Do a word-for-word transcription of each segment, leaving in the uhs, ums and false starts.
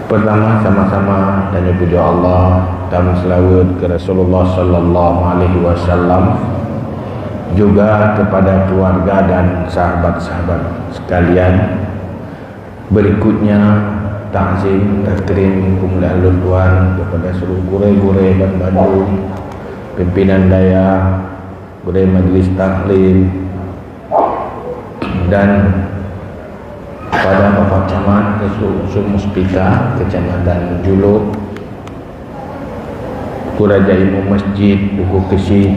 Pertama, sama-sama tanyoe pujoe Allah, tameuseulaweuet keu Rasulullah sallallahu alaihi wasallam, juga kepada keluarga dan sahabat-sahabat sekalian. Berikutnya, takzim takrim peumulihan lôn tuan kepada seluruh gurée-gurée banmandum, pimpinan dayah, gurée majlis taklim, dan pada Bapak Camat, Ketua Unsur Muspika Kecamatan Julok, Raja Imum Masjid Dukuh Keuchik,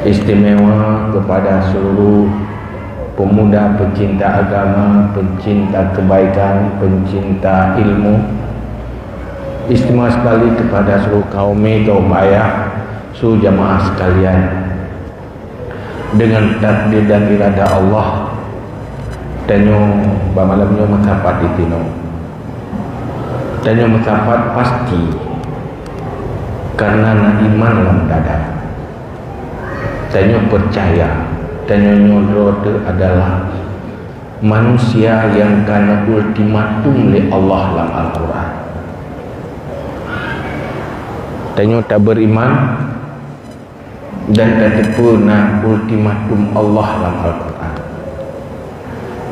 istimewa kepada seluruh pemuda pencinta agama, pencinta kebaikan, pencinta ilmu, istimewa sekali kepada seluruh kaum mi, kaum ayah, seluruh jamaah sekalian. Dengan takdir dan irada Allah, tanyoe bak malam nyoe meusapat di sinoe. Tanyoe meusapat pasti karena na iman lam dada. Tanyoe peucaya, tanyoe nyoe droe teuh adalah manusia nyang ka na ultimatum lé Allah lam Al-Quran. Tanyoe taberiman dan tateupeue na ultimatum Allah lam Al-Quran.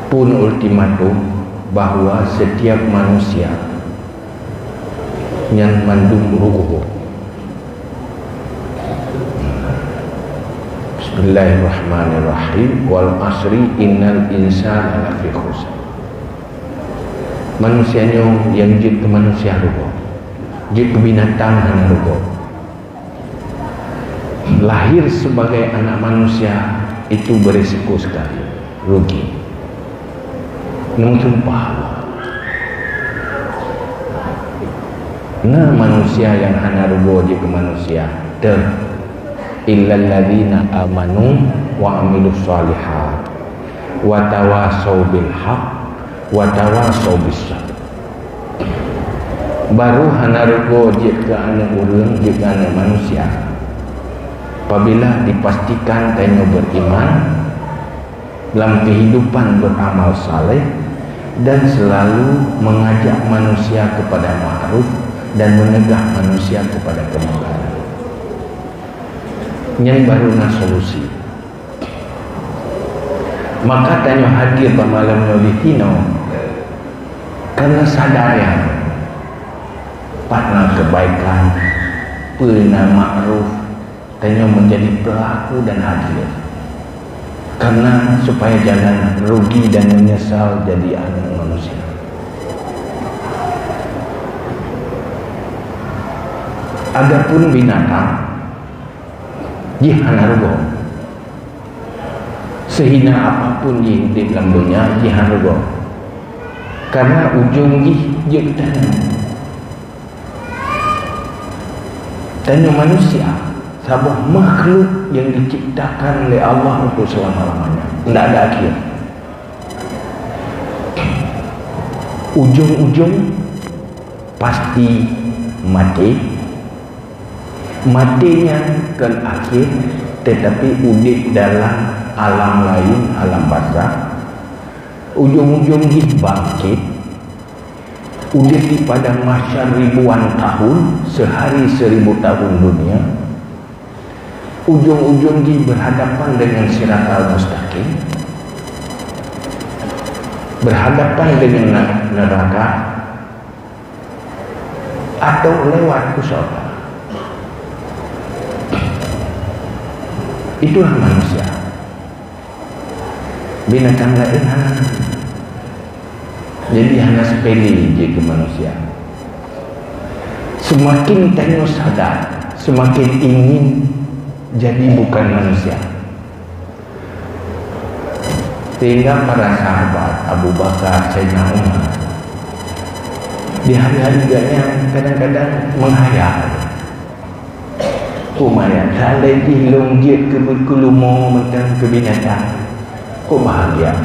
Peue ultimatum? Bahwa setiap manusia nyan mandum rugoe. Bismillahirrahmanirrahim. Wal asri innal insana lafi khusr. Manusia nyoe nyang jeuet keu manusia rugoe, jeuet keu binatang hana rugoe. Lahir sebagai anak manusia itu berisiko sekali, rugi. Neumeusumpah Allah. Na manusia nyang hana rugoe jeuet keu manusia, teuh, illalladzina amanu wa amilus shalihat, wa tawasau bil haq, wa tawasau bis sabr. Barô hana rugoe jeuet keu aneuëk ureuëng, jeuet keu aneuëk manusia, apabila dipastikan tanyoe beriman, lam kehidupan beramal saleh, dan selalu mengajak manusia kepada ma'ruf dan mencegah manusia kepada kemungkaran. Nyan barô na solusi. Maka tanyoe hadir bak malam nyoe di sinoe karena sadar nyan, pat na kebaikan, peue na ma'ruf, tanyoe menjadi pelaku dan hadir. Karena supaya jangan rugi dan menyesal jadi anak manusia. Adapun binatang, jih hana rugoe. Sehina apapun jih udeb lam donya, jih hana rugoe. Karena ujong jih jeuet keu tanyoe. Tanyoe manusia, saboh makhluk nyang diciptakan lé Allah untuk selama-lamanya. Ndak ada akhir. Ujong-ujong pasti maté. Maté nyan kon akhir, tetapi udeb dalam alam lain, alam barzakh. Ujong-ujong jih bangkit. Udeb di padang mahsyar ribuan tahun, sehari seribu tahun dunia. Ujong-ujong jih berhadapan dengan siratal mustaqim, berhadapan dengan na-, neraka, atau lewat u syurga. Itulah manusia. Binatang laén hana. Jadi hana sepele jeuet keu manusia. Semakin tanyoe sadar, semakin ingin jadi bukan manusia. Sehingga para sahabat, Abu Bakar, Sayyidina Umar, di hari-hari gobnyan kadang-kadang menghayal. Peue meunan, seandai jih lôn jeuet keu beukeulumo mantong keu binatang, kok bahagia.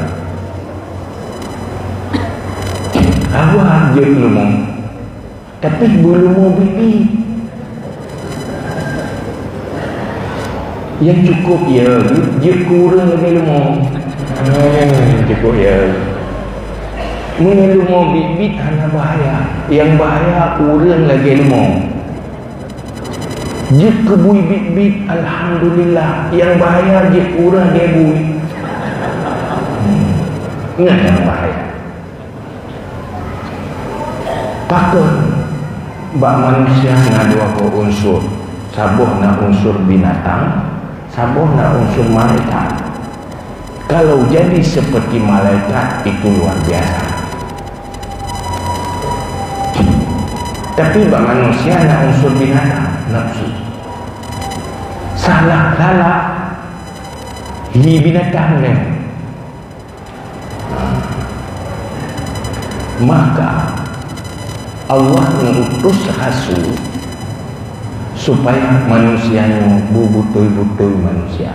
Awak jeuet keu leumo, tapi beuleumô bibi. Nyang cukup ya, jeuet keu ureuëng lagée leumo. Hmm, cukup ya. Meunyoe leumo biet-biet hana bahaya, nyang bahaya ureuëng lagée leumo. Jeuet keu bui biet-biet, alhamdulillah, nyang bahaya jeuet ureuëng lagée bui. Nyan nyang bahaya. Pakon bak manusia na dua boh unsur, saboh na unsur binatang, saboh na unsur malaikat. Kalau jadi seperti malaikat, itu luar biasa. Tapi bak manusia na unsur binatang, nafsu. Salah-salah, hi binatang nyan. Maka Allah mengutus rasul supaya manusia nyoe beutôi-beutôi manusia.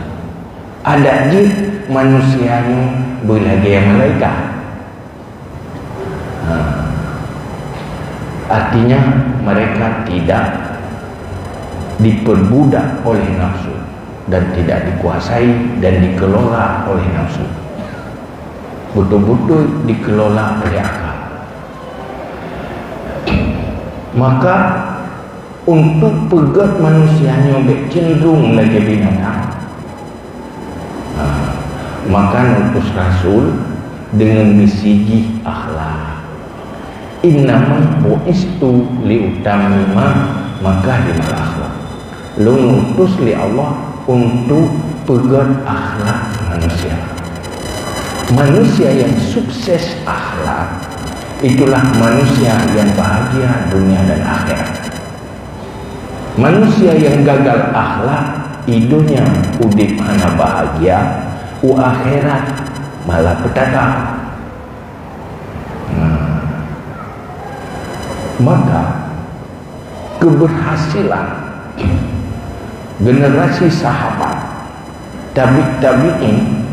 Adak jih manusia nyoe beulagée malaikat. Ha. Artinya, mereka tidak diperbudak oleh nafsu dan tidak dikuasai dan dikelola oleh nafsu. Betul-betul dikelola oleh akal. Maka, untuk peugét manusia nyoe bék cenderung lagée binatang, ha, maka neutus rasul deungon meusigih akhlak. "Innama bu'istu liutammima makarimal akhlak." Lôn utus lé Allah untuk peugét akhlak manusia. Manusia yang sukses akhlak, itulah manusia yang bahagia dunia dan akhirat. Manusia yang gagal akhlak, i donya udeb hana bahagia, u akhirat malapetaka. Nah, maka keberhasilan generasi sahabat, tabi' tabi'in,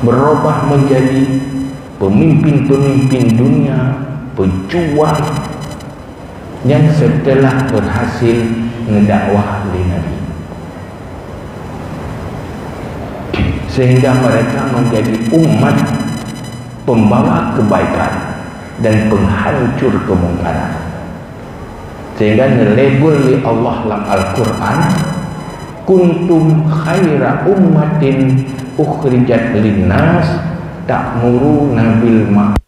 berubah menjadi pemimpin-pemimpin dunia, pejuang, nyan setelah berhasil neudakwah lé Nabi. Sehingga mereka menjadi umat pembawa kebaikan dan penghancur kemungkaran. Sehingga neulabel lé Allah lam Al-Quran, "Kuntum khaira ummatin ukhrijat linnas ta'muruna bil ma'ruf."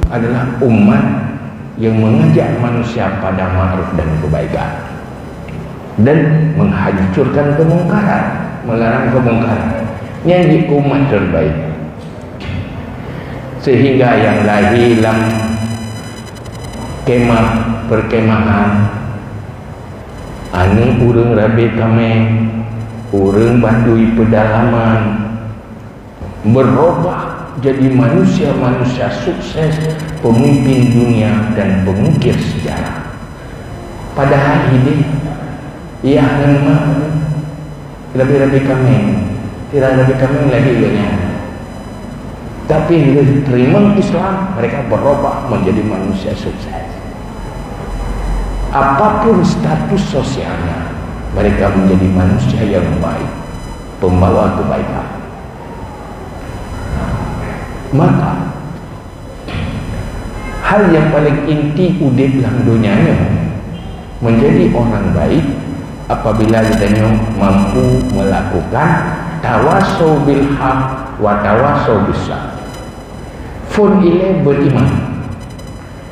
Adalah umat yang mengajak manusia pada ma'ruf dan kebaikan dan menghancurkan kemungkaran, melarang kemungkaran. Nyan jih umat terbaik. Sehingga nyang lahé lam kemah perkemahan, aneuk ureuëng rabe kaméng, ureuëng bandui peudalaman, berubah jadi manusia-manusia sukses, pemimpin dunia dan pengukir sejarah. Padahal ideh, yah ngon mak, rabe-rabe kaméng, sira rabe kaméng lagée geuh nyan. Tapi bila diterima Islam, mereka berubah menjadi manusia sukses. Apapun status sosialnya, mereka menjadi manusia yang baik, pembawa kebaikan. Maka, hal yang paling inti udeb lam donya nyoe, menjadi orang baik apabila geutanyoe mampu melakukan tawasau bil haq wa tawasau bis sabr. Phon ilée beriman,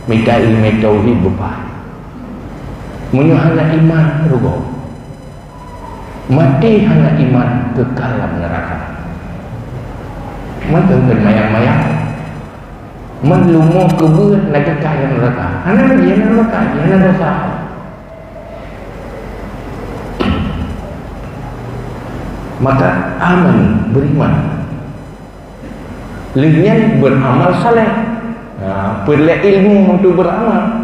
mita ileumé tauhid beupaih. Meunyoe hana iman, rugoe. Maté hana iman, kekal lam neuraka. Man keuneuk mayang-mayang. Man leumo keubeuet na kekal lam neuraka. Hana lagi, hana neuraka, hana dosa. Maka aman, beriman. Lheueh nyan beramal saleh. Ha, peureulée ilmu untuk beramal.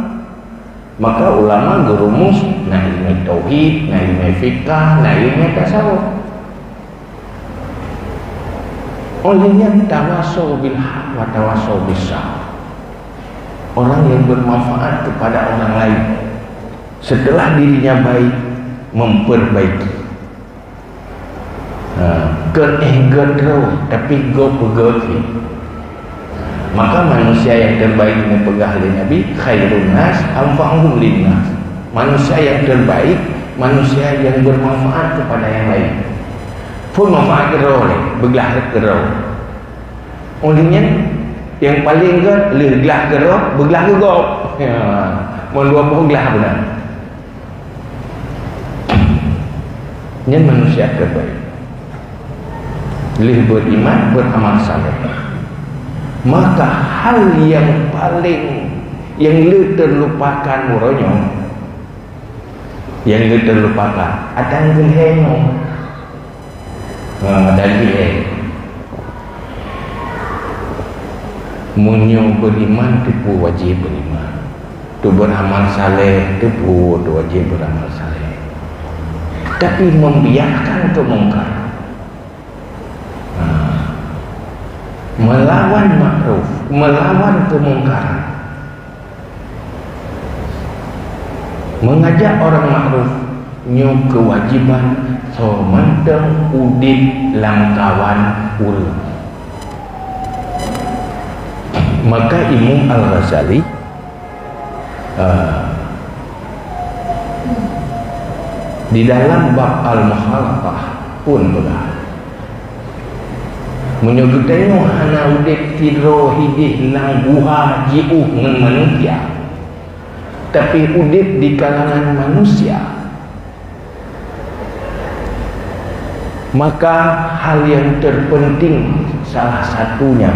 Maka ulama geurumus na ilmu tauhid, na ilmu fikah, na ilmu tasawuf. Óh lheueh nyan tawasau bil haq wa tawasau bis sabr. Orang yang bermanfaat kepada orang lain, setelah dirinya baik, memperbaiki. Ha, kon éh gét droe, tapi gob peugét cit. Maka manusia yang terbaik, neupeugah lé Nabi, "Khairun nas anfa'uhum linnas." Manusia yang terbaik, manusia yang bermanfaat kepada yang lain. Phon manfaat keudroe lé, beuglah keudroe. Óh lheueh nyan, nyang paleng gét, lheueh glah keudroe, beuglah keu gob. Ya, mon dua boh glah beuna. Nyan manusia terbaik. Lheueh beriman, beramal saleh. Maka hal nyang paleng, nyang le terlupakan uroe nyoe, nyang le terlupakan, atan keuhai nyoe. Ha, atan keuhai. Meunyoe beriman, teupeu wajéb beriman. Tu beramal saleh, teupeu tu wajéb beramal saleh. Tapi membiarkan kemungkaran. Ha. Melawan makruf, melawan kemungkaran. Mengajak orang makruf nyoe keuwajiban soe mantong udeb lam kawan ureuëng. Maka Imam Al-Ghazali, eh, di dalam bab Al-Mukhalatah pun peugah, meunyoe geutanyoe hana udeb sidroe hideh lam guha jiôh ngon manusia, tapi udeb di kalangan manusia, maka hal yang terpenting salah satunya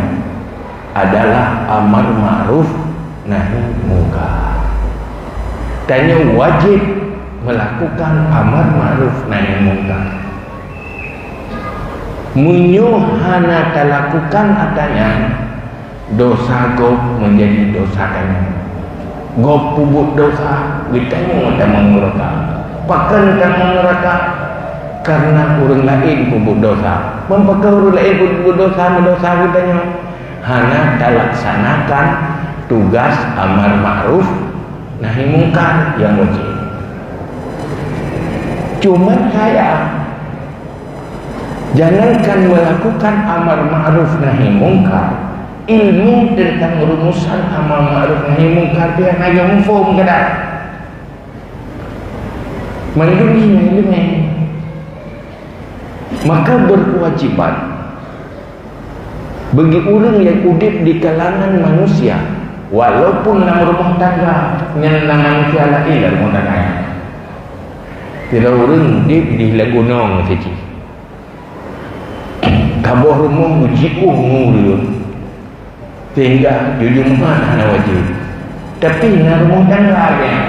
adalah amar ma'ruf nahi mungkar. Tanyoe wajéb melakukan amar ma'ruf nahi mungkar. Meunyoe hana talakukan ata nyan, dosa gob menjadi dosa tanyoe. Gob peubuet dosa, geutanyoe tamong neuraka. Pakon tamong neuraka? Karena ureuëng laén peubuet dosa. Meupakon ureuëng laén peubuet dosa, meudosa geutanyoe? Hana talaksanakan tugas amar ma'ruf nahi mungkar nyang wajéb. Cuman sayang, jangankan melakukan amar ma'ruf nahi mungkar, ilmu tentang rumusan amar ma'ruf nahi mungkar pih hana muphom kadang. Mandum jih na iéleumé. Maka berkewajiban bagi ureuëng nyang udeb di kalangan manusia, walaupun lam rumoh tangga, nyan lam manusia laén lam rumoh tangga nyan. Sidroe ureuëng udeb di lam gunong siji. Saboh rumoh jiôh ngon ureuëng, sehingga jujur meuhat hana wajéb. Tapi na rumoh tangga nyan,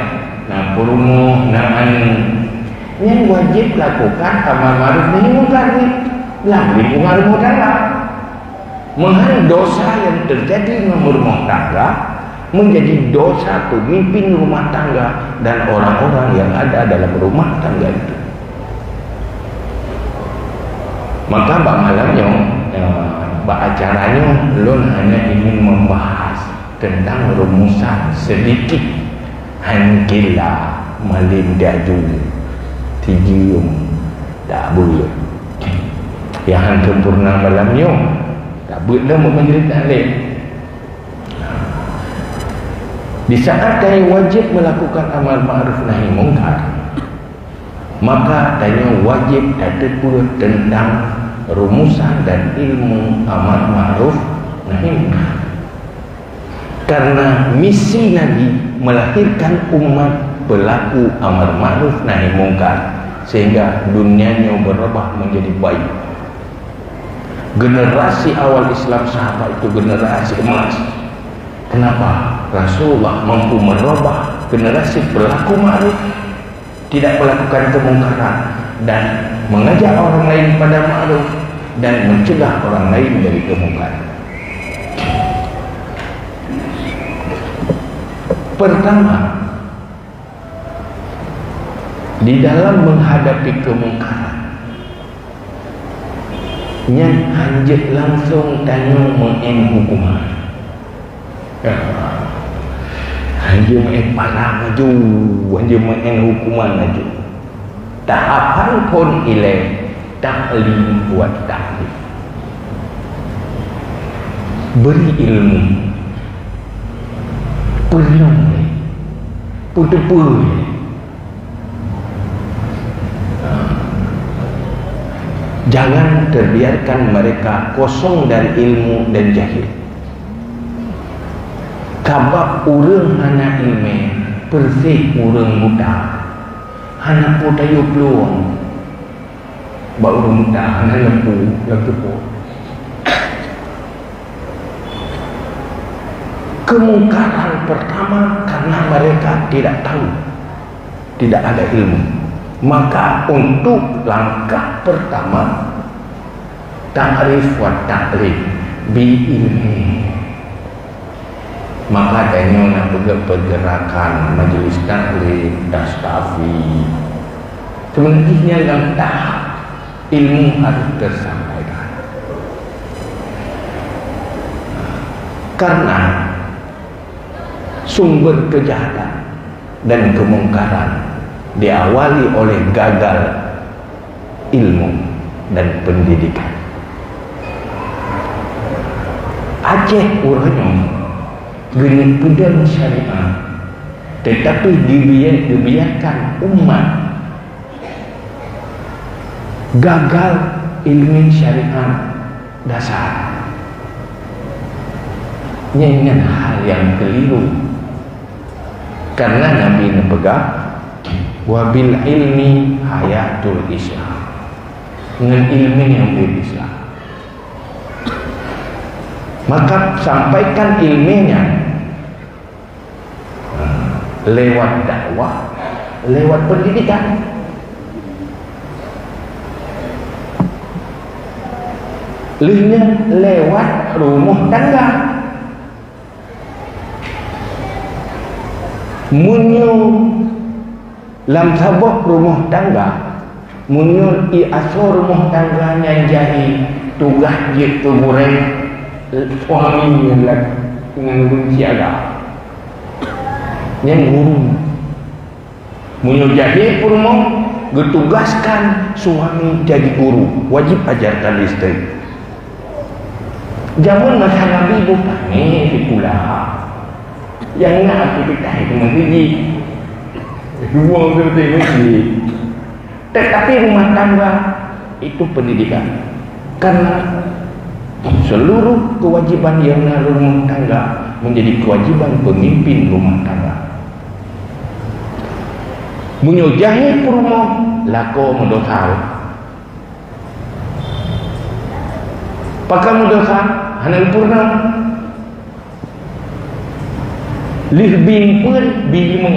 na peurumoh, na aneuëk, nyan wajéb lakukan amar ma'ruf nahi mungkar nyan lam lingkungan rumoh tangga. Meuhan dosa yang terjadi ngon rumoh tangga menjadi dosa pemimpin rumah tangga dan orang-orang yang ada dalam rumah tangga itu. Maka bak malam nyoe, eh, bak acara nyoe, lôn hanya ingin membahas tentang rumusan sedikit. Hana kira malem diaju, tijeuem, tak beuet. Nyang han sempurna malam nyoe, tak beuet lom bak majlis taklim. Di saat tanyoe wajéb melakukan amar ma'ruf nahi mungkar, maka tanyoe wajéb tateupeue tentang rumusan dan ilmu amar ma'ruf nahi mungkar. Karena misi Nabi melahirkan umat pelaku amar ma'ruf nahi mungkar, sehingga dunia nyoe berubah menjadi baik. Generasi awal Islam sahabat itu generasi emas. Kenapa? Rasulullah mampu merubah generasi pelaku ma'ruf, tidak melakukan kemungkaran, dan mengajak orang lain pada ma'ruf dan mencegah orang lain dari kemungkaran. Pertama, di dalam menghadapi kemungkaran, nyan hanjeuet langsung tanyoe meu'en huköman. Ya. Hanjeuet meu'en palang laju, hanjeuet meu'en hukuman laju. Tahapan phon ilée, taklim wa ta'lim. Beri ilmu. Peureunoe. Peuteupeue. Jangan terbiarkan mereka kosong dari ilmu dan jahil. Sabab ureuëng hana iéleumé, persis ureuëng buta. Hana peue tayue peuluang bak ureuëng buta, hana lampu, lampu po. Kemungkaran pertama karena mereka tidak tahu, tidak ada ilmu. Maka untuk langkah pertama, ta'rif wa ta'lim bi ilmi. Maka tanyoe na peugah pergerakan majlis taklim, tastafi. Sebenarnya dalam tahap ilmu harus tersampaikan. Karena sumber kejahatan dan kemungkaran diawali oleh gagal ilmu dan pendidikan. Aceh uroe nyoe geuneuk peudong syariat, tetapi geubia-, geubiarkan umat gagal ilmu syariat dasar. Nyan, nyan hal nyang keliru. Karena Nabi neupeugah, "Wa bil ilmi hayatul Islam." Ngon ilmu nyang beu Islam. Maka sampaikan ilmu nyan lewat dakwah, lewat pendidikan. Lheueh nyan lewat rumoh tangga. Meunyoe lam saboh rumoh tangga, meunyoe ié asoe rumoh tangga nyan jahé, tugaih jeuet keu gurée, suami nyan lagée ngon ureuëng siaga. Nyan guru. Meunyoe jahé peurumoh, geutugaskan suami jadi guru, wajib ajarkan istri. Jameun masa Nabi boh pané sikula. Nyang na aktivitas itu masjid. Dua aktivitas masjid. Tetapi rumah tangga itu pendidikan. Karena seluruh kewajiban yang na rumah tangga menjadi kewajiban pemimpin rumah tangga. Meunyoe jahé peurumoh, lakoe meudosa. Pakon meudosa? Hana geupeurunoe. Lheueh bie peuet, bie limong.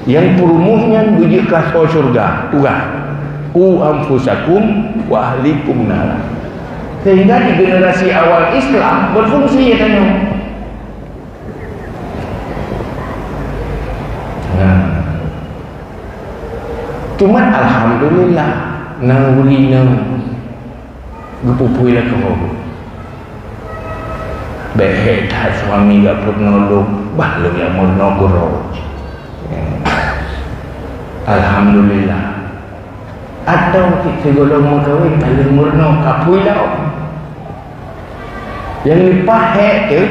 Nyang peurumoh nyan beujeuet keu asoe syeuruga. Tuhan, "Qu anfusakum wa ahlikum nara." Sehingga di generasi awal Islam berfungsi tanyoe. Nah. Cuma alhamdulillah, na ureuëng inong geupupui lakoe. Bék that suami geupeureunoe lôn, bah lôn nyang meurunoe keudroe. Alhamdulillah. Atau cit sigohlom meukawen ka lheueh meurunoe ka pui lom. Nyang leupah hék teuh,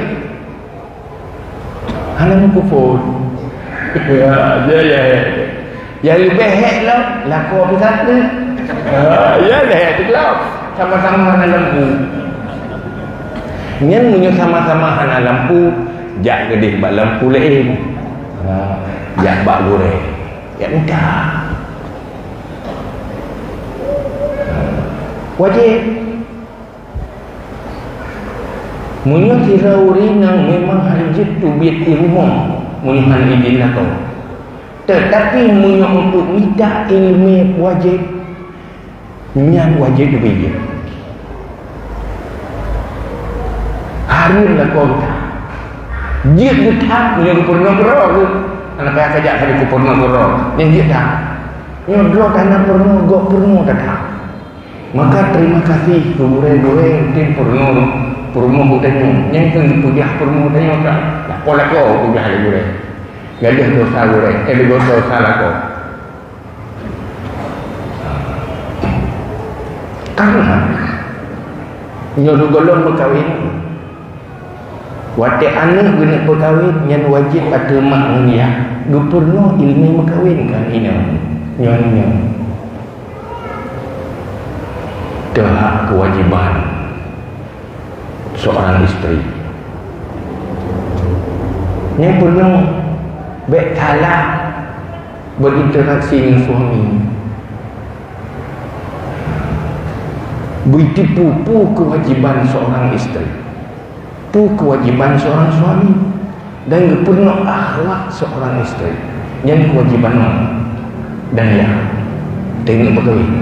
hana meukuphon. Ya, ya, ya. Nyang leubeh hék lom, lakoe pih sapeue. Ha, ya, lé teuglap. Sama-sama hana lampu. Nyan meunyoe sama-sama hana lampu, jak keudeh bak lampu laén. Ha, jak bak gurée. Jak minta. Wajéb. Meunyoe sidroe ureuëng nyang memang hana jeuet teubiet i rumoh, meunyoe hana idin lakoe. Teutapi meunyoe untuk mita iéleumé wajéb, nyan wajéb teubiet. Hareuem lakoe geuh that. Jeuet geuh that meunyoe geupeurunoe keudroe geuh. Hana payah kajak hana geupeurunoe keudroe. Nyan jeuet that. Nyoe droe hana peurunoe, gob peurunoe that. Maka terima kasih keu gurée-gurée nyang tem peurunoe Peurumoh geutanyoe, nyang keuneuk peugah peurumoh tanyoe ka lakoe-lakoe peugah lé gurèe. Gadôh desya gurèe, eh, gadôh desya lakoe. Karena nyoe gohlom meukawen. Watèe aneuk geuneuk peukawen, nyan wajéb ateueh mak ngon yah geupeurunoe ileumèe meukawen keu inong. Nyoe, nyoe teuhak keuwajéban seorang istri. Nyang peurunoe bèk salah berinteraksi ngon suami. Beuteupeue peue keuwajéban seorang istri, peue keuwajéban seorang suami, dan geupeurunoe akhlak seorang istri. Nyan keuwajéban mak dan yah teungoh meukawen.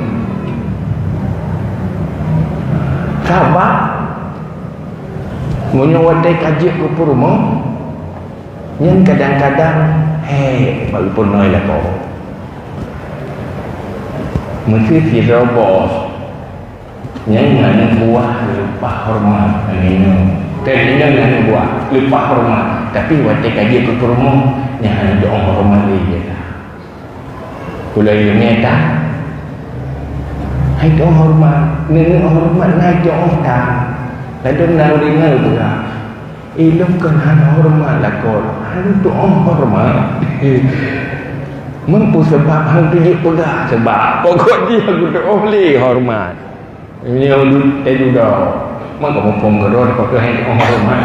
Sabab meunyoe watèe ka jeuet keu peurumoh, nyan kadang-kadang, hé, bak geupeurunoe lakoe. Meuseu sidroe bos, nyan aneuk buah leupah horeumat, nyan, nyan aneuk buah leupah horeumat, tapi watèe ka jeuet keu peurumoh, nyan hana jeuet horeumat lé gata. Ulôn ingat that, hai teuh horeumat, neuneuek horeumat na jeuet that. Ladôm na ureueng nyan peugah, "Ilôn kon hana horeumat lakoe, hana tuoh horeumat." Meunyoe peue sabab hana tujoh peugah sabab, pokok jih geutuoh lé horeumat. Nyoe ulôn, eh, dudoe. Maka muphom keudroe dipakon hai tuoh horeumat.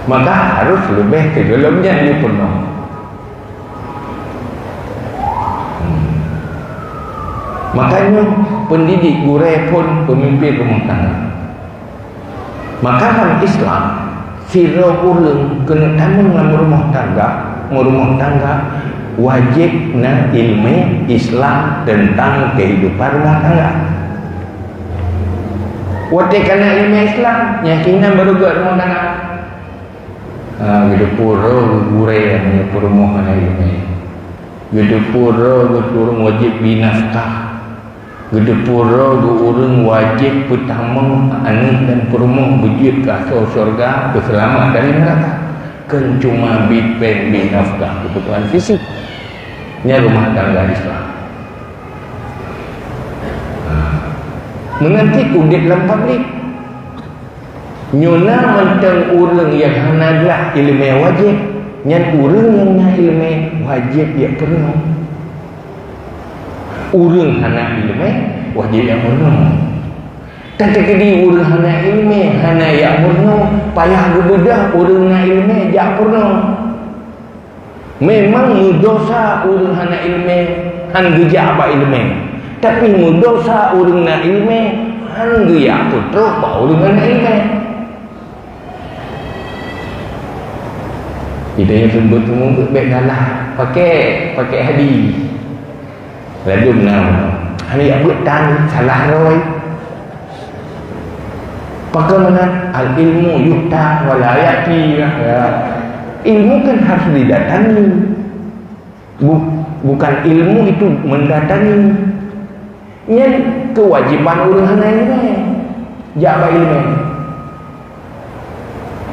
Maka harus leubeh keu gohlom nyan jipeurunoe. Maka nyoe, pendidik gurèe phôn peumimpin rumoh tangga. Maka lam Islam, sidroe ureueng keuneuk tamong lam rumoh tangga, meurumoh tangga, wajéb na ileumèe Islam teuntang keuhidupan rumoh tangga. Watèe ka na ileumèe Islam, nyan keuh nyan barô geuh rumoh tangga. Ha, geuteupeue droe geuh gurèe nyang peurumoh hana ileumèe. Geuteupeue droe geuh ureueng wajéb bri nafkah. Geuteupeue droe geuh ureueng wajéb peutamong aneuk dan peurumoh beujeuet keu asoe syeuruga, peuseulamat dari neuraka. Kon cuma bri péng, bri nafkah keubutuhan fisik. Nyan rumoh tangga Islam. Ha. Meunan cit udép lam pablik. Nyoe na mantong ureueng nyang hana glak ileumèe wajéb, nyan ureueng nyang na ileumèe wajéb jak peurunoe. Ureueng hana ileumèe wajéb jak peurunoe. Tateukeudi ureueng hana ileumèe hana jak peurunoe, payah geubeudôh ureueng na ileumèe jak peurunoe. Memang meudosa ureueng hana ileumèe han geujak bak ileumèe, tapi meudosa ureueng na ileumèe han geujak peutrok bak ureueng hana ileumèe. Kita nyang seumeubeuet-seumeubeuet bèk salah pakai, pakai hadis. Ladôm na, hana jak beuet tan, salah roi. Pakon meunan, al-ilmu yu'ta wa la ya'ti, ya. Ilmu kan harus didatangi. Bu-, bukan ilmu itu mendatangi. Nyan keuwajéban ureueng hana ileumèe jak bak ileumèe.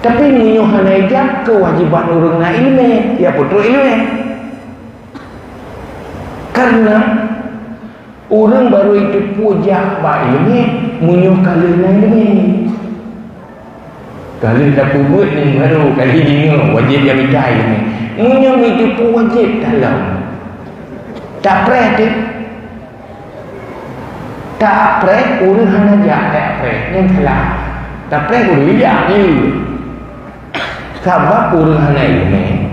Tapi meunyoe hana jak, keuwajéban ureueng na ileumèe jak peutrok ileumèe. Karena ureueng barô jiteupeue jak bak ileumèe meunyoe ka lheueh na ileumèe. Ka lheueh tapeubeuet nyan barô ka lheueh deungoe wajéb jak mita ileumèe. Meunyoe jiteupeue wajéb, teuh lom. Tapreh teuh. Tapreh ureueng hana jak, tapreh nyan salah. Tapreh ureueng jak, yue. Sabab ureueng hana ileumèe.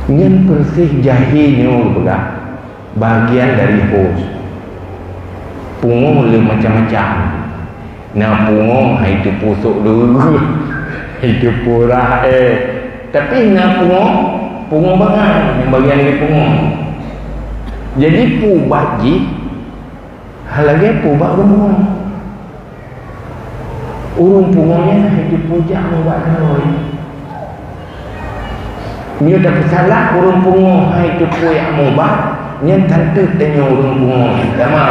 Nyan peureuseh jahé nyoe geupeugah, bagian dari hos. Pungo le macam-macam. Na pungo hai teupeu sôk deuh, hai teupeu rah, eh. Tapi na pungo, pungo bangai, nyang bagian dari pungo. Jadi, peue ubat jih, hana lagèe peue ubat ureueng pungo. Ureueng pungo nyan hai teupeu jak ubat droe. Meunyoe tapeusalah ureueng pungo hai teupeu jak ubat, nyan ka teuk tanyoe ureueng pungo. Sama.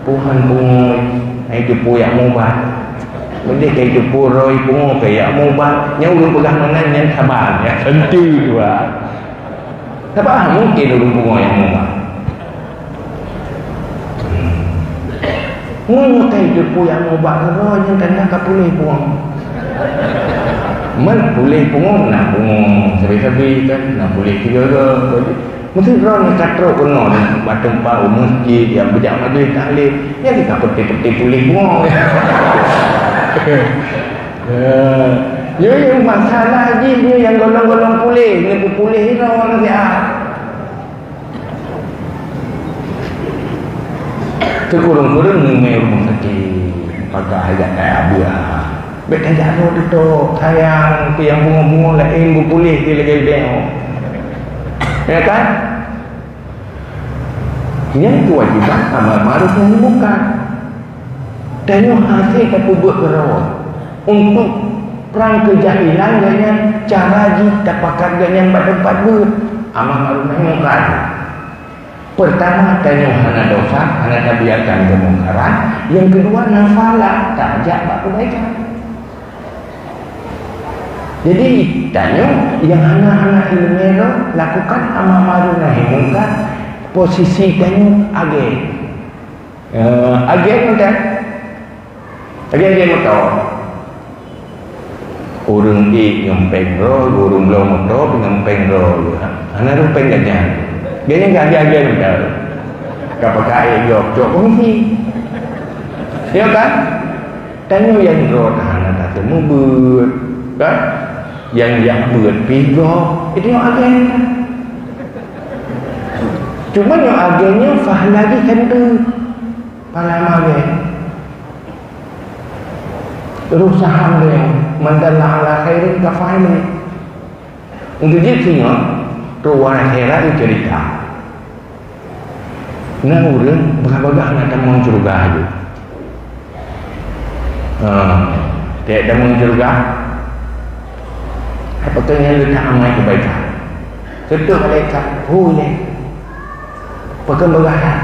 Tuhan pungo, hai teupeu jak mubat. Meudeh kai teupeu roi pungo kai jak mubat. Nyang ulôn peugah meunan nyan saban, ya. Tentu dua. Saban mungkin ulôn pungo jak mubat. Meunyoe kai teupeu jak mubat roi nyan tanda ka puléh pungo. Man puléh pungo na pungo sabe-sabe kan, na puléh tiga-tiga. Meusti droeneuh ka trok keunoe bak teumpat u masjid nyang beujak majelis taklim, nyan ka peuti-peuti puléh pungo. Ya. Nyoe nyang masalah jih nyoe nyang golom-golom puléh, nyoe peupuléh inoe nasihat. Teukureueng-kureueng neumè rumoh sakét, pakai hayat kaya buah. Bèk tajak rot teutôk, sayang, keu nyang pungo-pungo laén beupuléh di lagèe-lagèe nyoe. Ya kan? Nyan keuwajéban amar ma'ruf nahi mungkar. Tanyoe hase tapeubuet keurawa untuk prang keujahilan gobnyan, cara jih tapakat gobnyan bak teumpat beuet. Amar ma'ruf nahi mungkar. Peurtama, tanyoe hana dosa, hana tabiarkan keumungkaran. Nyang keudua, na pahala, tajak bak keubaikan. Jadi, tanyoe nyang hana-hana ileumèe nyoe lakukan amar ma'ruf nahi mungkar, posisi tanyoe agèe. Eh, agèe nyoe kan? Agèe-agèe moto. Ureueng ék ngon péng droe, ureueng bloe moto ngon péng droe. Hana ureueng péng gobnyan. Gobnyan ka agèe-agèe moto. Ka pakai ék gob cok kongsi. Ya kan? Tanyoe nyang droe hana tateumeubuet, kan? Nyang jak beuet pih gob, itu nyoe agèe. Cuma nyoe agèe nyoe pahala jih kan tu. Pahala agèe. Roh saham nyoe, man dalla ala khairin kafa'ilih. Untuk jih singoh, tu waréh akhirat cerita. Na ureueng bagah-bagah na tamong syeuruga laju. Ha, tiep tamong syeuruga, apa keu nyang geutak amai keubaikan? Seutôt malaikat, "Hu ilèe, pakon bagah that?"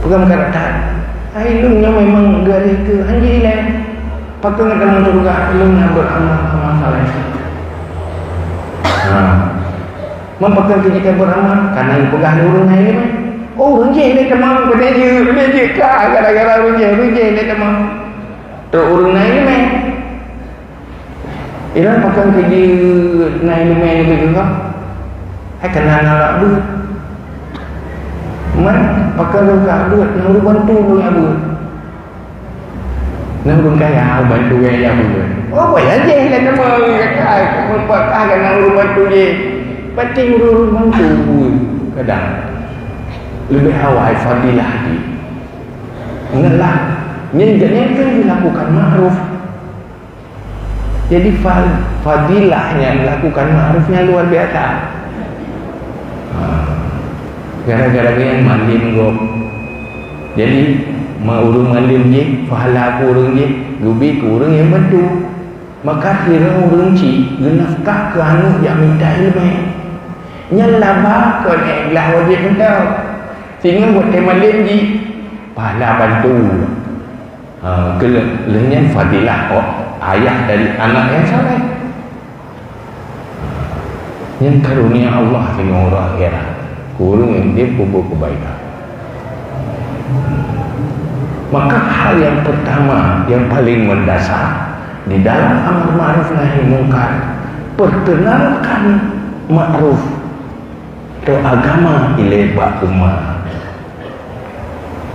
Peugah meukarat that. Hai lôn nyoe memang geualih keu hanjeuet ilèe. Pakon gata meutuga lôn nyang beuet amal-amal saleh. Ha. Man pakon keu jita beuet amal? Karena geupeugah lé ureueng hai lé. Oh, ureueng jih lé teuma, peudeh jeuet, peudeh jeuet ka gara-gara ureueng jih, ureueng jih lé teuma. Trok ureueng hai lé. Iran pakon keu jeuet na ileumèe leubeh geuh, hai kana na lak beuet. Man pakon lôn ka beuet, na ureueng bantu lôn jak beuet. Na ureueng kaya bantu gaya jak beuet. Oh, payah jih lah nama ureueng kaya, meupakah kana ureueng bantu jih. Pati ureueng-ureueng bantu kadang leubeh awai fadilah jih. Ingatlah, nyan geuhnyan kan dilakukan ma'ruf. Jadi fa-, fadilah nyan lakukan ma'ruf nyan luar biasa. Ha. Gara-gara nyan mandum gob. Jadi, ma ureueng mandum jih, pahala keu ureueng jih, geubi keu ureueng nyang bantu. Maka sidroe ureueng chik geunafkah keu aneuk jak mita ileumèe. Nyan laba kon ék glah wajéb mantong. Singoh watèe mandum jih, pahala bantu. Ha, keu lheueh nyan fadilah, oh, ayah dari anak nyang saleh. Nyan karunia Allah singoh uroe akhirat. Keu ureueng nyang deuh peubuet keubaikan. Maka hal yang pertama, yang paling mendasar di dalam amar ma'ruf nahi mungkar, perkenalkan ma'ruf atau agama ilèe bak umat.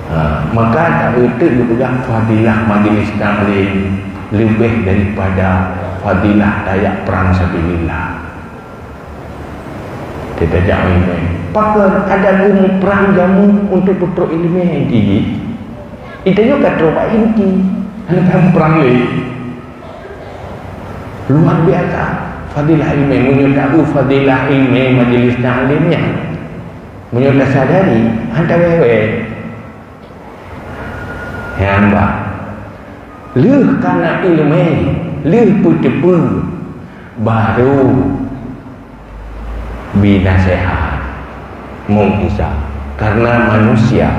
Ha, maka taeu teuk geupeugah fadilah majlis taklim leubeh daripada fadilah tajak prang sabilillah. Teutajak ileumèe. Pakon ada geumu prang jameun untuk peutrok ileumèe inti jih? Itu juga trok bak inti. Hana prang lé. Luar biasa fadilah ileumèe. Meunyoe taeu fadilah ileumèe majlis taklim nyan, meunyoe tasadari, hana tawèh-wèh. Nyan bah. Lheueh kana ileumèe, lheueh peuteupeue, baru bi naseuhat, meu'izah. Karena manusia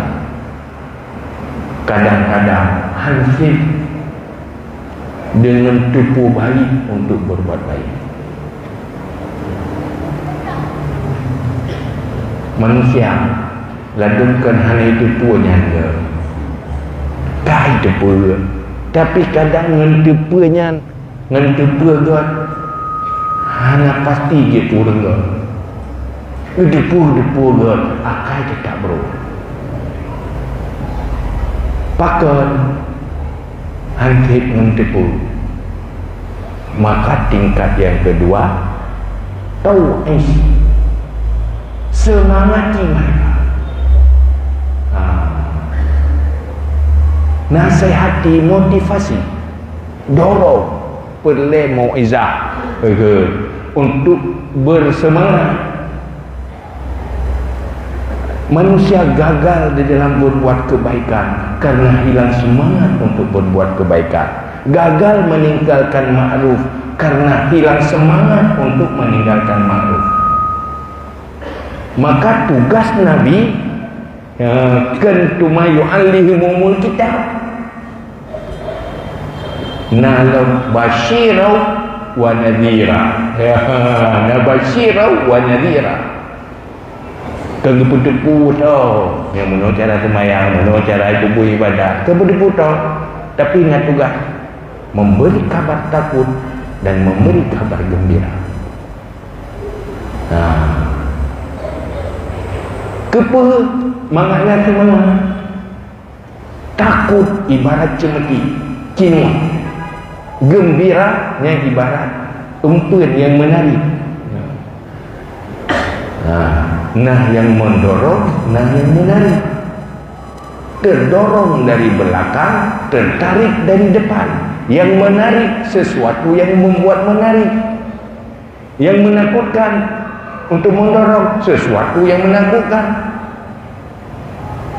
kadang-kadang hansip dengan tupu baik untuk berbuat baik. Manusia ladum kan hana tupu nyan ke? Kai tupu, tapi kadang ngon tupu nyan Ngon teupeue gét, hana pasti jeuet ureuëng gét. Geuteupeue-teupeue gét, akai teutap brôk. Pakon? Hanjeuet ngon teupeue. Maka tingkat yang kedua, tau'is. Seumangati mereka. Ha. Nasihati, motivasi. Dorong, peureulée mau'izah, untuk berseumangat. Manusia gagal di dalam berbuat kebaikan karena hilang semangat untuk berbuat kebaikan. Gagal meninggalkan ma'ruf karena hilang semangat untuk meninggalkan ma'ruf. Maka tugas Nabi, ya, kan tuma yu'allimul kitab. Na lom basyira wa nadhira. Ya, na basyira wa nadhira. Kan geupeuteupeu tho, nyang meunoe cara seumayang, meunoe cara tuboh ibadat. Kan geupeuteupeu tho, tapi na tugas memberi kabar takut dan memberi kabar gembira. Nah, keupeue mangat na seumangat? Takot ibarat ceumeuti, cingon. Geumbira nyan ibarat eumpeuen nyang meunari. Nah, nah nyang meundorong, nah nyang meunari. Terdorong dari belakang, tertarik dari depan. Yang menarik sesuatu yang membuat menarik. Yang menakutkan, untuk mendorong sesuatu yang menakutkan.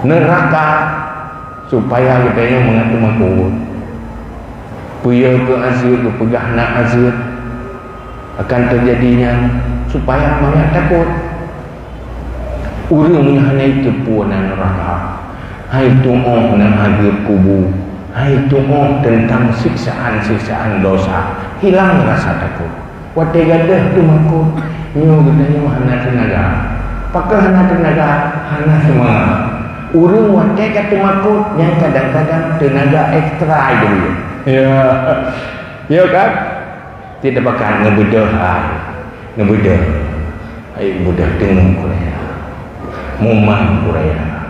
Neraka, supaya geutanyoe mangat teumakot. Peue keu azeut, geupeugah na azeut akan teujadi nyan, supaya mangat takot. Ureuëng nyang hana jiteupeue na neuraka, hai tuoh na azeub kubu, hai tuoh teuntang siksaan-siksaan dosa, hilang rasa takot. Watée gadôh teumakot, nyoe geutanyoe hana teunaga. Pakon hana teunaga? Hana seumangat. Ureuëng watée ka teumakot, nyan kadang-kadang teunaga ekstra jih. Ya. Ya kan? Tidak bakat ngeubeudoh hai. Ngeubeudoh. Hai beudoh teungoh kuraya. Mumang kuraya.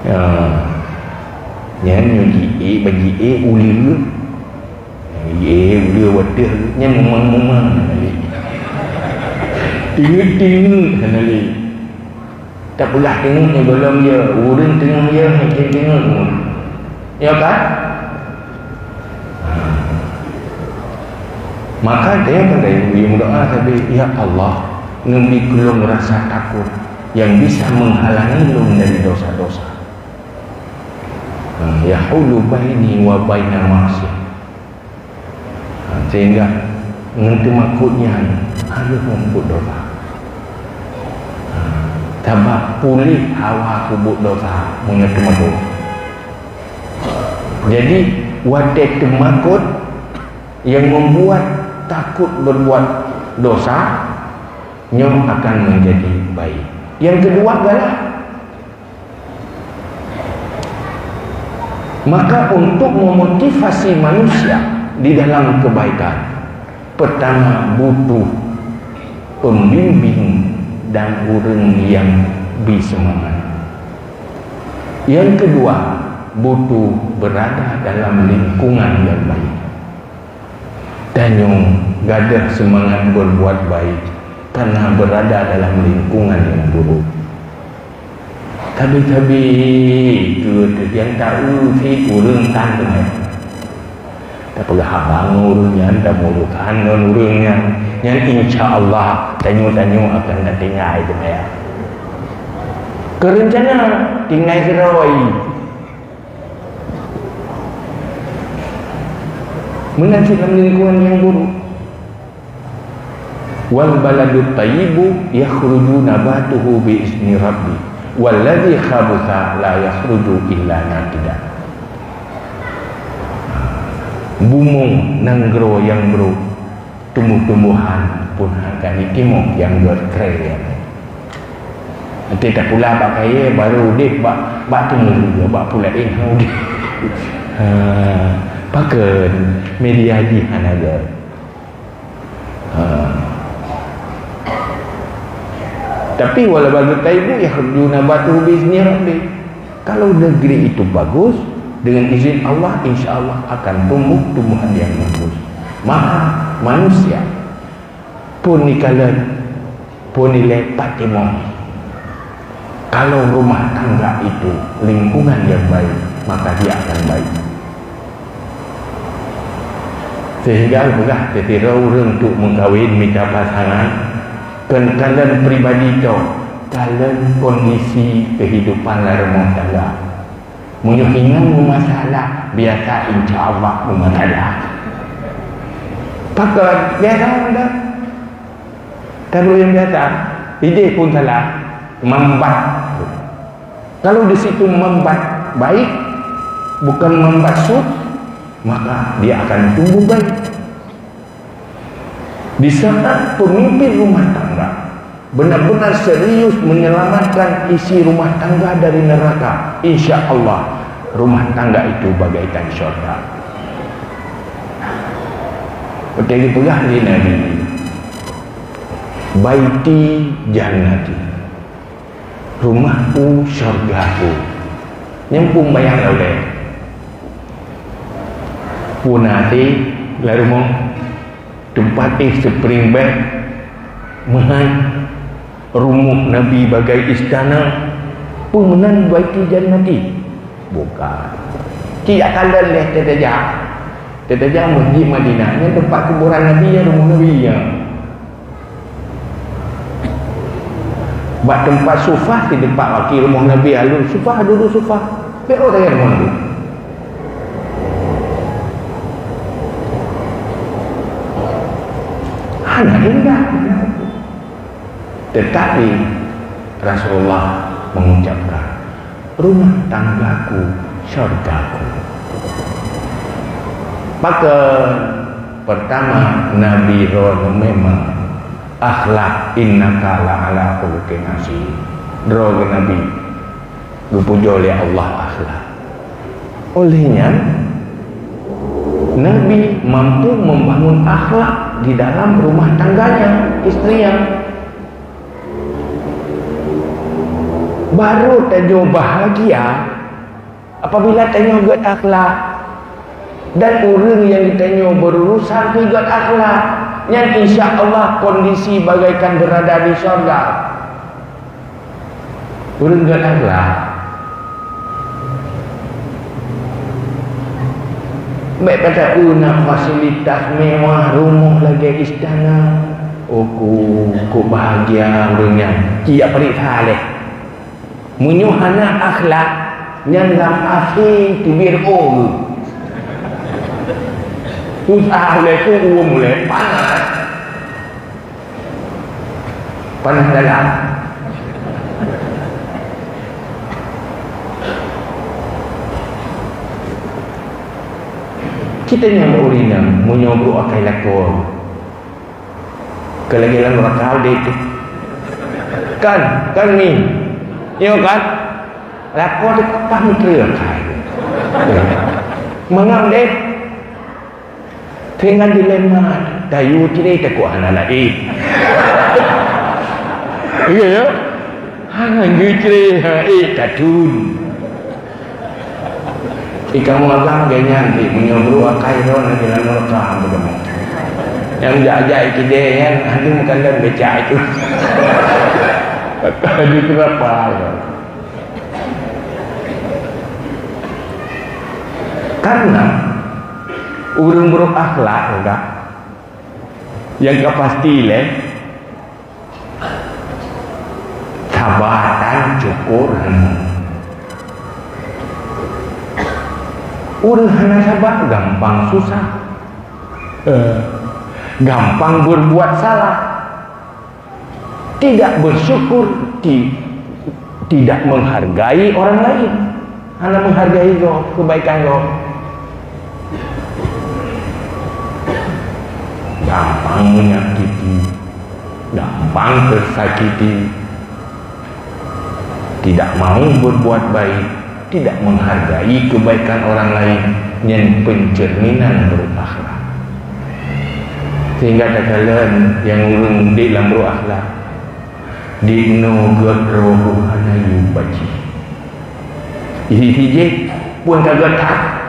Ya. Nyan nyoe jiék, ban jiék uleue. Jiék uleue watée nyan mumang-mumang hana lé. Teungeut-teungeut hana lé. Tapeugah teungeut nyoe gohlom ya, ureuëng teungeut ya, hana teungeut. Ya kan? Maka dia pandai meudoa sabe, "Ya Allah, neubi keu lôn rasa takot yang bisa menghalangi lôn dari dosa-dosa." Hmm, yahulu baini wa baina maksiat. Ha, sehingga ngon teumakot nyan harôh mubuet dosa. Ha, sabab puléh hawa kubuet dosa meunyoe teumakot. Jadi, watée teumakot yang membuat takut berbuat dosa, nyoe akan menjadi baik. Yang kedua galak. Maka untuk memotivasi manusia di dalam kebaikan, pertama butuh pembimbing dan ureuëng yang bri seumangat. Yang kedua, butuh berada dalam lingkungan yang baik. Tanyoe gadôh seumangat berbuat baik karena berada dalam lingkungan yang buruk. Tabi-tabi keu nyang taeu cit ureuëng tan teumé. Tapeugah haba ngon ureuëng nyan, tamurukan ngon ureuëng nyan, nyan insya Allah tanyoe-tanyoe akan tatinggai teumé. Keu reuncana tinggai keudroe. Meunan cit lam lingkungan nyang buruk. Wal baladut thayyibu yakhruju nabatuhu bi izni rabbi. Wallazi khabutha la yakhruju illa nakida. Bumoe nanggroe nyang brok, tumbuh-tumbuhan pun hana timoh nyang gét kré nyan. Até tapula bak kayée, barô udeb bak, bak teumuru, bak pula éh hana udeb. Ha, pakon media jih hana gét. Ha. Tapi wal baladu thayyibu yakhruju nabatuhu bi izni rabbih. Kalau negeri itu bagus, dengan izin Allah, insya Allah akan tumbuh tumbuhan yang bagus. Maka manusia pun ikalon, pun ilée pat timoh. Kalau rumah tangga itu lingkungan yang baik, maka dia akan baik. Sehingga geupeugah, seusidroe ureuëng untuk meukawen mita pasangan, kon kalon pribadi toh, kalon kondisi kehidupan lam rumah tangga. Meunyoe inong meumasalah, biasa insya Allah meumasalah. Pakon biasa dah. Tapi nyang biasa, idéh pun salah, mambat. Kalau di situ mambat baik, bukan mambat sut, maka dia akan tumbuh baik. Di saat pemimpin rumah tangga benar-benar serius menyelamatkan isi rumah tangga dari neraka, insya Allah rumah tangga itu bagaikan syurga. Beutôi geupeugah lé Nabi, "Baiti jannati." Rumohku syurgaku. Nyang peubayang lom lé. Puna até lam rumoh, teumpat éh spring bed, meuhan, rumoh Nabi bagai istana, peue meunan baiti jannati? Bukan. Cit jak kalon lé teutajak. Teutajak Masjid Madinah, nyan teumpat kuburan Nabi, nyan rumoh Nabi nyan. Bak teumpat sufah, di teumpat gaki rumoh Nabi alun sufah, dudu sufah. Bèk oh tayang rumoh Nabi. Hana indah. Tetapi Rasulullah mengucapkan, "Rumah tanggaku syurgaku." Pakon? Pertama, Nabi droeneuh memang akhlak, "Innaka la'ala khuluqin azim." Droe geuh Nabi geupujoe lé Allah akhlak. Oleh nyan, Nabi mampu membangun akhlak di dalam rumah tangganya, istrinya. Baru tanyoe bahagia apabila tanyoe gét akhlak. Dan ureuëng nyang tanyoe berurusan pih gét akhlak, nyan insya Allah kondisi bagaikan berada di syurga. Ureuëng gét akhlak. Bèk tapeue na fasilitas mewah, rumoh lagèe istana. Oh, ku, ku bahagia ureuëng nyan. Cit jak peuriksa lé. Meunyoe hana akhlak, nyan lam até teubiet oh. Susah lé, su'um lé, panas. Panas dalam. Kita nyang ureueng inong, meunyoe brôk akai lakoe, ka lagèe lam neuraka udép. Kan? Kan, Mi? Nyo kan? Lakoe teuh pah meuteureu akai. Mangat udép. Teungoh dilema, tayue cre takot hana laén. Iya, ya? Hana geucre, ha, eh, tatun. Di kamoe agam gobnyan, eh, meunyoe brôk akai droe, na jalan meureuka, beudôh. Nyang jak-jak kidée nyan, aduh, meukalon becak itu. Aduh, kenapa? Karena ureueng brôk akhlak, udah, nyang ka pasti lé, saba dan syukur. Ureueng hana saba gampang susah. Eh, gampang berbuat salah. Tidak bersyukur, ti-, Tidak menghargai orang lain. Hana menghargai gob, kebaikan gob. Gampang menyakiti, gampang tersakiti. Tidak mau berbuat baik, tidak menghargai kebaikan orang lain, nyan pencerminan buruk akhlak. Sehingga takalon nyang ureuëng udeb lam buruk akhlak, di nyoe geuet roh hana yue baci. Hi-hi jih pun ka geuet that.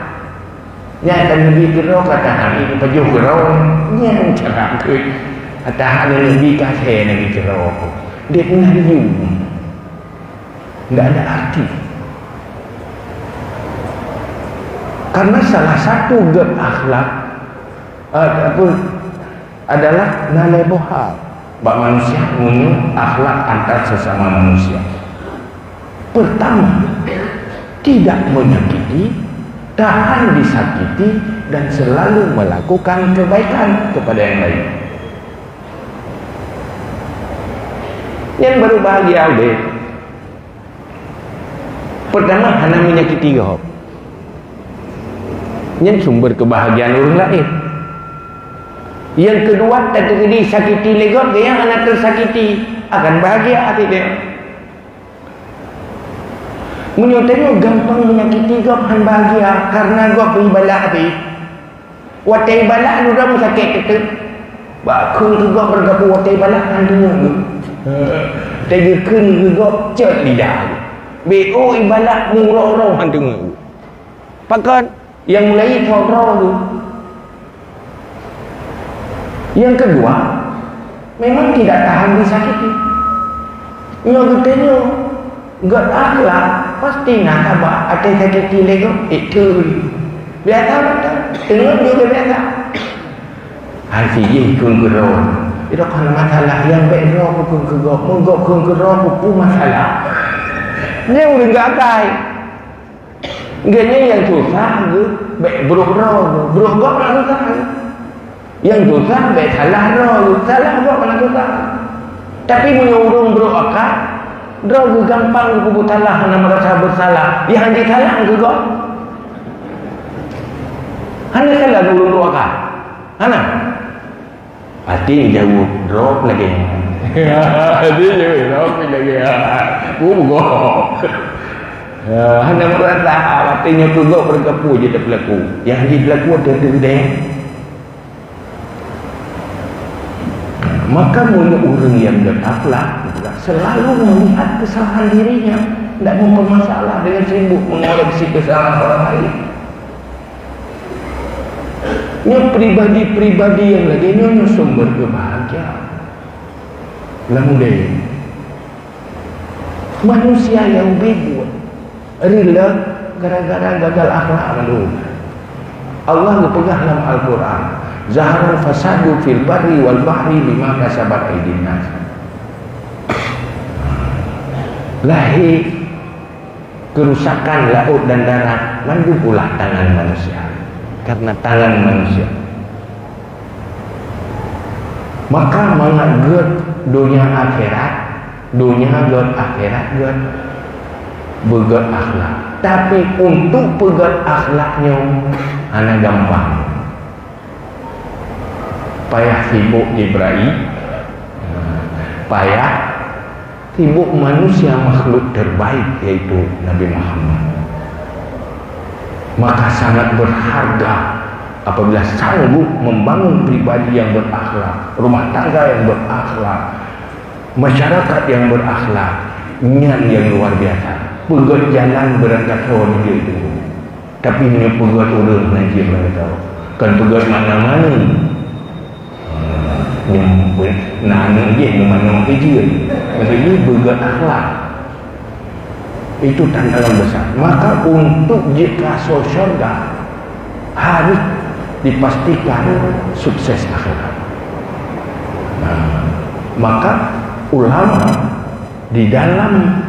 Nyan ka neubi keudroe ka tahan, ipajoh keudroe. Nyan cara keuh. Atahan neubi kasée neubi keudroe. Dek nyan yue. Ndak ada arti. Karena salah satu geuet akhlak, eh, apa, adalah nalai boh hal bak manusia meunyoe akhlak antar sesama manusia. Pertama, tidak menyakiti, tahan disakiti, dan selalu melakukan kebaikan kepada yang lain. Nyan baru bahagia udeb. Pertama, hana menyakiti gob. Nyan sumber kebahagiaan ureuëng laén. Nyang keudua, tateukeuh disakiti lé gob, gaya hana teusakiti, akan bahagia até gaya. Meunyoe tanyoe gampang menyakiti gob, han bahagia, karena gob ibalah abéh. Watée ibalah, anu droe sakét teuteup. Bak kheun keu gob beureugapu watée ibalah, han teungeut geuh. Watée geukheun keu gob, cot lidah geuh. Bék ibalah, murok-rok han teungeut geuh. Pakon? Nyang mulai tho droe geuh. Nyang keudua, memang tidak tahan disakiti. Nyoe geutanyoe gét akhlak, pasti na haba até sakiti lé gob, eh, turi. Biasa beutôi, teungeut juga biasa. Hai si jih kheun keu droe. Idok hana masalah, nyang bék droe kheun keu gob, mun gob kheun keu droe, peue masalah. Nyan ureuëng geuakai. Geuhnyan nyang susah geuh, bék brok droe geuh, brok gob na susah geuh. Nyang susah bék salah droe geuh, salah gob na susah. Tapi meunyoe ureuëng brok akal, droe geuh gampang geupeubuet salah, hana meurasa beusalah. Nyang han jisalah keu gob. Hana salah ureuëng brok akal. Hana. Até jaweueb, drob lagée nyan. Até jaweueb, drob lagée nyan. Peue gob. Ya, hana meurasa, até nyoe keu gob beureugapu jeuet tapeulaku. Nyang jipeulaku ateueh teuh deh. Maka meunyoe ureuëng nyang gét akhlak selalu melihat kesalahan dirinya, tidak mempermasalah dengan sibuk mengoreksi kesalahan orang lain. Nyoe pribadi-pribadi nyang lagée nyoe, nyoe sumber keubahgiaan. Lam udeb, manusia nyang beubuet rilek gara-gara gagal akhlak lalu. Allah geupeugah lam Al-Quran, "Zaharal fasadu fil barri wal bahri bima kasabat aidin nas." Lahé keurusakan laôt dan darat, mandum ulah tangan manusia. Karena tangan manusia. Maka mangat gét donya akhirat, donya gét akhirat gét, beugét akhlak. Tapi untuk peugét akhlak nyoe hana gampang. Payah sibok Jibril, payah sibok manusia makhluk terbaik, yaitu Nabi Muhammad. Maka sangat berharga apabila sanggup membangun pribadi yang berakhlak, rumah tangga yang berakhlak, masyarakat yang berakhlak. Nyan yang luar biasa. Peugét jalan beurangkat ho di itu. Tapi meunyoe peugét ureuëng, na jih mantong. Kon peugét mana-mana. Nyang na aneuk jih meumanoe keu jeuet. Maksud jih peugét akhlak. Itu tantangan besar. Maka untuk jeuet keu asoe syurga harus dipastikan sukses akhirat. Nah, maka ulama di dalam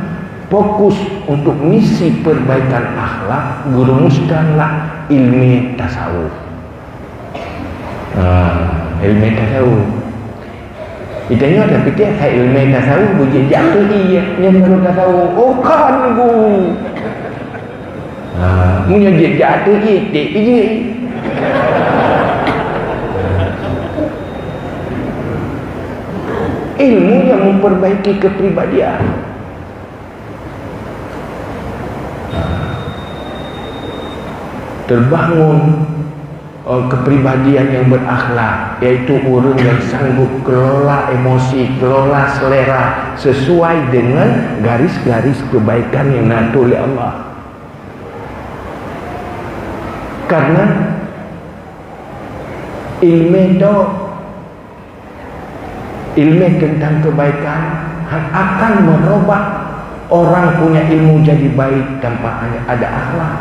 fokus untuk misi perbaikan akhlak, geurumuskanlah ilmu tasawuf. Ha, ilmu tasawuf. Geutanyoe tapike hai ileumèe tasawuf beujijak ateueh ié, nyan baru tasawuf. Oh, kon, Guru. Ha, meunyoe jijak ateueh ié, tiek pih jih. Ilmu yang memperbaiki kepribadian. Terbangun, eh, kepribadian yang berakhlak, yaitu ureuëng yang sanggup kelola emosi, kelola selera sesuai dengan garis-garis kebaikan yang na atô lé Allah. Karena ilmu tu, ilmu tentang kebaikan akan merubah orang punya ilmu jadi baik tanpa ada akhlak.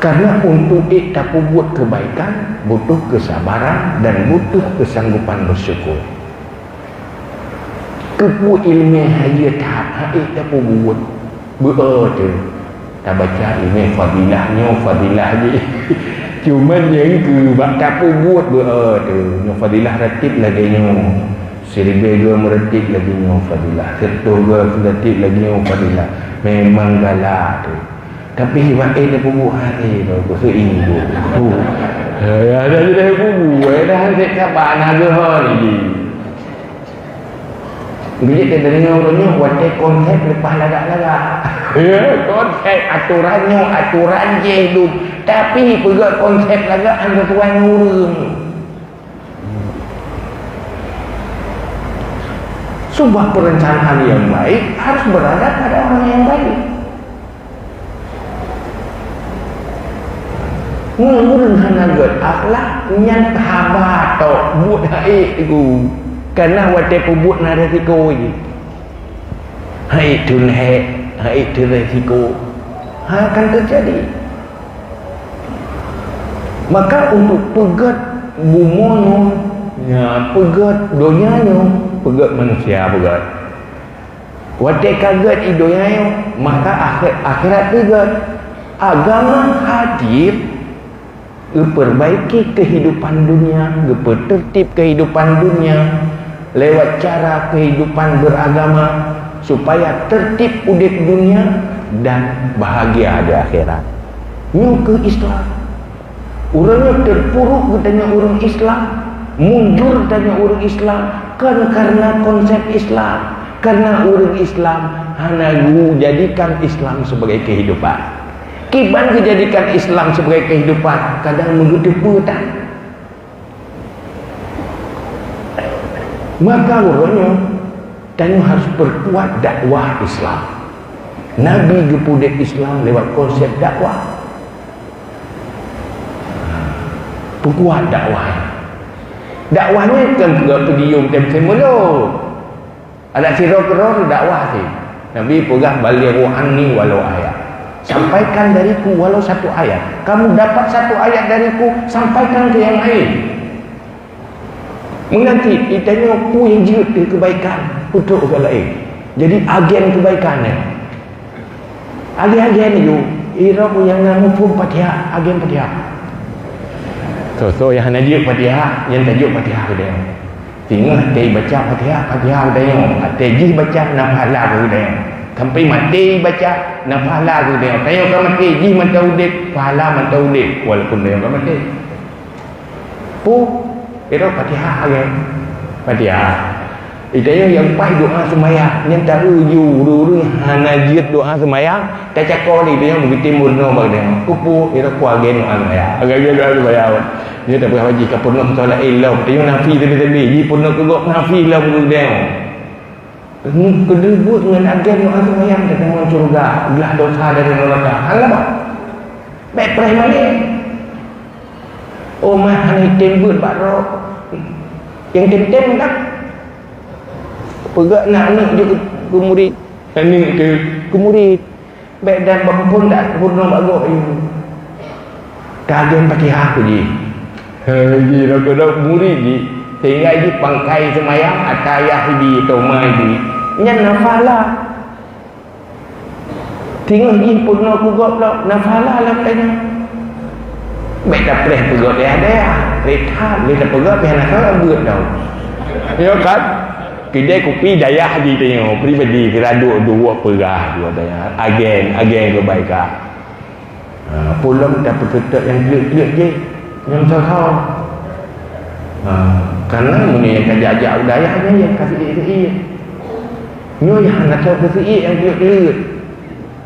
Karena untuk ék tapeubuet kebaikan butuh kesabaran dan butuh kesanggupan bersyukur. Keupeue ileumèe hai jeuet that, hai tapeubuet, beu-o teuh. Tabaca ileumèe fadilah nyoe, fadilah jih. Cuman nyang keu bak tapeubuet, beu-o teuh. Nyoe fadilah ratib lagèe nyoe. Siribèe dua meuratik lagèe nyoe fadilah. Siratoh dua meuratik lagèe nyoe fadilah. Memang galak teuh. Tapi bak ék tapeubuet, hai, beu-o teuh, ini, beu-o teuh. Ya, dah jadi tapeubuet, dah cit saban, hana geuhon jih. Bijéh teudeungoe uroe nyoe watèe konsep leupah lagak-lagak. Ya, konsep aturan nyoe, aturan jih dum. Tapi peugöt konsep lagak hana sesuai ngon ureueng. Sebuah perencanaan yang baik harus berada pada orang yang baik. Ngon ureueng hana gèt akhlak, nyan haba tok, buet han ék, Teungku. Karena watèe peubuet na resiko jih. Han ék theun hék, han ék theun resiko. Ha, akan terjadi. Maka untuk peugèt bumoe nyoe, ya, peugèt donya nyoe, peugèt manusia peugèt. Watèe ka gèt i donya nyoe, maka akhé-, akhirat pih gèt. Agama hadir geupeurbaiki keuhidupan dunia, geupeuteurtib keuhidupan dunia lewat cara keuhidupan beuragama, supaya teurtib udép dunia dan bahagia di akhirat. Nyoe keuh Islam. Ureueng nyoe teupuruk geutanyoe ureueng Islam, mundur tanyoe ureueng Islam, kon karena konsep Islam, karena ureueng Islam hana geujadikan Islam sebagai kehidupan. Kiban geujadikan Islam sebagai kehidupan, kadang meugeuteupeue tan. Maka uroe nyoe, tanyoe harus peukuat dakwah Islam. Nabi geupeudeh Islam lewat konsep dakwah. Peukuat dakwah. Dakwah nyan kon keu peudium tem seumeulo. Adak sidroe keudroe dakwah cit. Nabi peugah, "Balighu anni walau ayah." Sampaikan dariku walau satu ayat. Kamu dapat satu ayat dariku, sampaikan ke yang lain. Meunan cit, geutanyoe peue nyang jeuet keu keubaikan, peutrok keu laén. Jadi agen keubaikan nyan. Agen-agen nyoe, irok nyang na muphom Fatihah, agen Fatihah. Soe-soe nyang hana jeuet Fatihah, nyan tajok Fatihah keu geutanyoe. Singoh watèe baca Fatihah, Fatihah keu geutanyoe. Watèe jih baca, na pahala keu geutanyoe. Sampai maté baca, na pahala keu geutanyoe. Tanyoe ka maté, jih mantong udép, pahala mantong udép, walaupun tanyoe ka maté. Peue? Irok Fatihah lagèe. Fatihah. Geutanyoe nyang paih doa seumayang, nyan taeu ju ureueng-ureueng hana jeuet doa seumayang, tacako lé geutanyoe meugeutém meurunoe bak geutanyoe. Keupeue? Irok peue agen doa seumayang. Agen doa seumayang. Nyoe tapeugah jih ka peurunoe solat ilom, geutanyoe nafi sabe-sabe, jih peurunoe keu gob nafi lom keu geutanyoe. Keudeuh buet ngon agen doa seumayang tatamong syeuruga, glah dosa dari neuraka. Hana bah. Bèk preh malèe. Oh, mah hana tem beuet bak droe. Nyang tem-tem dah. Peugah na aneuk jeuet keu murit. Aneuk teuh keu murit. Bèk dan bak muphom dak peurunoe bak gob ayue. Tagen Fatihah keu jih. He, jih na keudroe murit jih. Sehingga jih pangkai seumayang ata ayah jih atau ma jih. Nyan na pahala. Singoh jih peurunoe keu gob lom, na pahala lam tanyoe. Bèk tapreh keu gob dayah-dayah. Rét that, lé tapeugah pih hana soe beuet tau. Ya kan? Keudè kupi dayah jih tanyoe, pribadi keuradok duek peugah dua dayah. Agen, agen keubaikan. Ha, peue lom tapeuseutôt nyang kleuet-kleuet jih, nyang soe-soe. Ha, karena meunyoe nyang ka jak-jak u dayah nyan, nyang ka seuiek-seuiek. Nyoe nyang hana soe peusiek nyang kleuet-kleuet.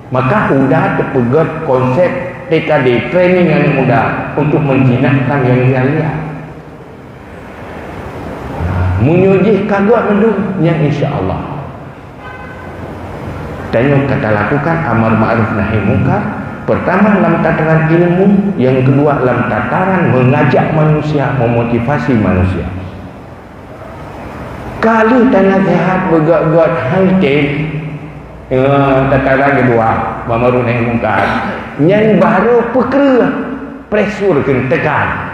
Maka udah teupeugöt konsep T K D, training aneuk muda, untuk menjinakkan yang liar-liar. Meunyoe jih ka göt mandum, nyan insya Allah. Tanyoe ka talakukan amar ma'ruf nahi mungkar, pertama lam tataran ilmu, yang kedua lam tataran mengajak manusia, memotivasi manusia. Ka lheueh tanaseuhat beugöt-göt han tem, eh, tataran keudua, bak ma'ruf nahi mungkar. Nyan barô peukreueh, pressure kheun, tekan.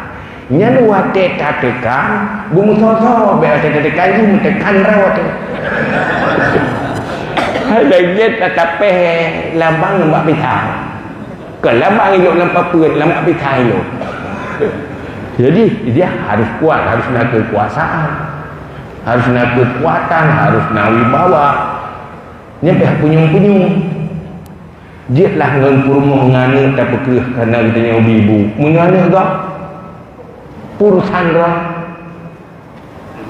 Nyan watèe tateukan, beumeusoe-soe, bèk watèe tateukan jih meuteukan droe teuh. Hai lagèe tatapèh lambang ngon bak pisang. Kon lambang ilok lam papeuen, lam bak pisang ilok. Jadi, dia harus kuat, harus na keukuasaan, harus na keukuatan, harus na wibawa. Nyan pih punyueng-punyueng. Jeuet lah ngon peurumoh ngon aneuk tapeukreueh, karena geutanyoe ibu. Meunyoe aneuk gob, urusan droe.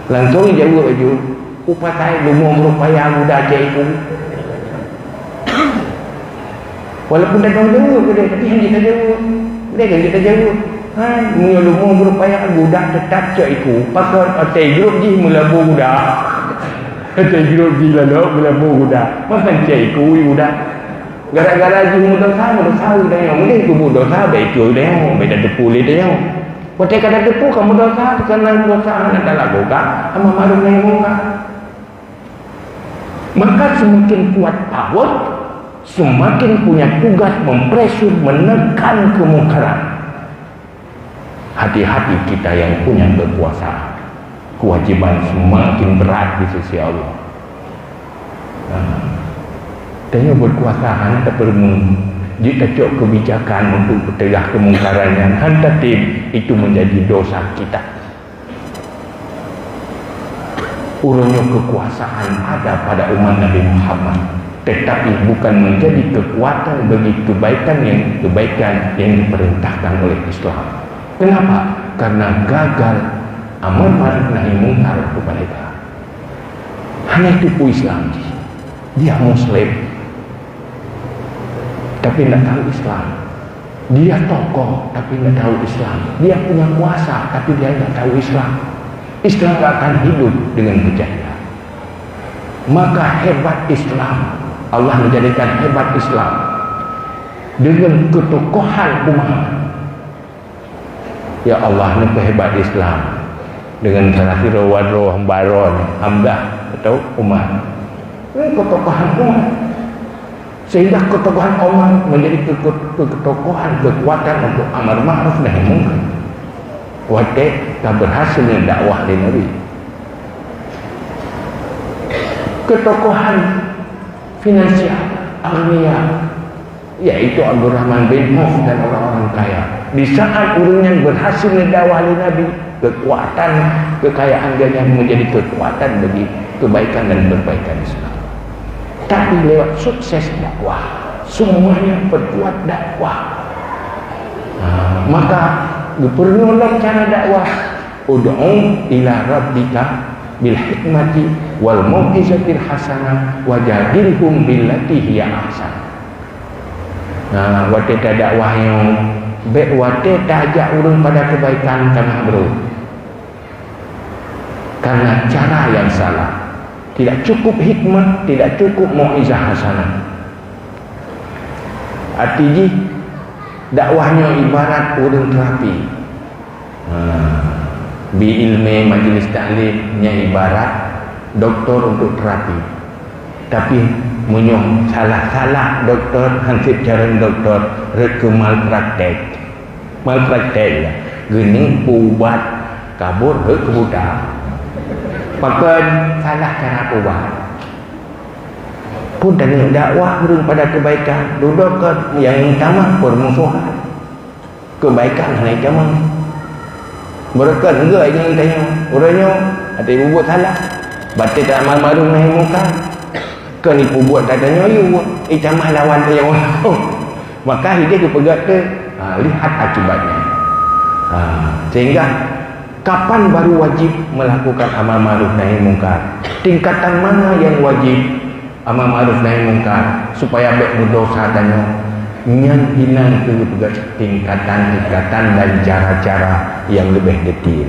Langsung jaweueb laju, "Peue pasai leumo meurupaya guda cok iku?" Walaupun dak dong jaweueb keudeh, tapi han jeuet tajaweueb. Keudeh han jeuet tajaweueb. Ha, meunyoe leumo meurupaya guda teutap cok iku, pakon watèe grup jih meulabu guda. Watèe grup jih lalok meulabu guda. Pakon cok iku guda. Gara-gara jih meudosa, meudosa geutanyoe. Meudeh peubuet dosa, bèk ikôt geutanyoe, bèk tateupeue lé tanyoe. Watèe ka tateupeue ka meudosa, teuka na meudosa hana talakukan amar ma'ruf nahi mungkar. Maka semakin kuat power, semakin punya tugas mempressure, menekan kemungkaran. Hati-hati kita yang punya kekuasaan. Kewajiban semakin berat di sisi Allah. Nah, tanyoe berkuasa hana tapeureumeun, jeuet tacok kebijakan untuk peuteugah keumungkaran nyan, han tatem, itu menjadi dosa kita. Uroe nyoe kekuasaan ada pada umat Nabi Muhammad, tetapi bukan menjadi kekuatan bagi kebaikan yang, kebaikan yang diperintahkan oleh Islam. Kenapa? Karena gagal amar ma'ruf nahi mungkar itu mereka. Hana itu pun Islam jih. Dia Muslim, tapi tidak tahu Islam. Dia tokoh, tapi tidak tahu Islam. Dia punya kuasa, tapi dia tidak tahu Islam. Islam tidak akan hidup dengan berjaya. Maka hebat Islam, Allah menjadikan hebat Islam dengan ketokohan umat. Ya Allah, neupeuhebat Islam dengan salah sidroe wadroe hamba droe nyoe, Hamzah atau Umar. Ini ketokohan umat. Sehingga ketokohan umat menjadi ke-, ke-, ketokohan, kekuatan untuk amar ma'ruf nahi mungkar. Watèe ka berhasil dakwah lé Nabi. Ketokohan finansial, agniya, yaitu Abdurrahman bin Auf dan orang-orang kaya. Di saat ureueng nyan berhasil neudakwah lé Nabi, kekuatan kekayaan dia nyan menjadi kekuatan bagi kebaikan dan perbaikan Islam. Tapi lewat sukses dakwah, semuanya berbuat dakwah. Ha, maka geupeureunoe lom cara dakwah, "Ud'u ila rabbika bil hikmati wal mau'izatil hasanah wajadilhum billati hiya ahsan." Nah, watèe tadakwah nyoe, bèk watèe tajak ureueng pada kebaikan tamah brôk. Karena cara yang salah. Tidak cukup hikmah, tidak cukup mau'izah hasanah. Arti jih, dakwah nyoe ibarat ureueng terapi. Ha, bi ilmèe majlis taklim nyan ibarat doktor untuk terapi. Tapi meunyoe salah-salah doktor, hanseb carông doktor, rhot keu malpraktek. Malpraktek, ya. Geuneuk peuubat kabur rhot keu buta. Pakon salah cara peuubat. Pun tanyoe dakwah ureueng pada kebaikan, dudoe kon nyang utama permusuhan. Kebaikan hana itamong. Beureukat enggak ngon tanyoe. Uroe nyoe, até bubuet salah. Baté ta amar ma'ruf nahi mungkar. Keu ni bubuet ta tanyoe yue, itamah lawan tanyoe. Maka hideh geupeugah teuh, ha, lihat akibatnya. Ha, sehingga kapan baru wajib melakukan amar ma'ruf nahi mungkar? Tingkatan mana yang wajib amar ma'ruf nahi mungkar, supaya bék meudosa tanyoe, nyan hinan keu geupeugah tingkatan-tingkatan dan cara-cara nyang leubeh detail.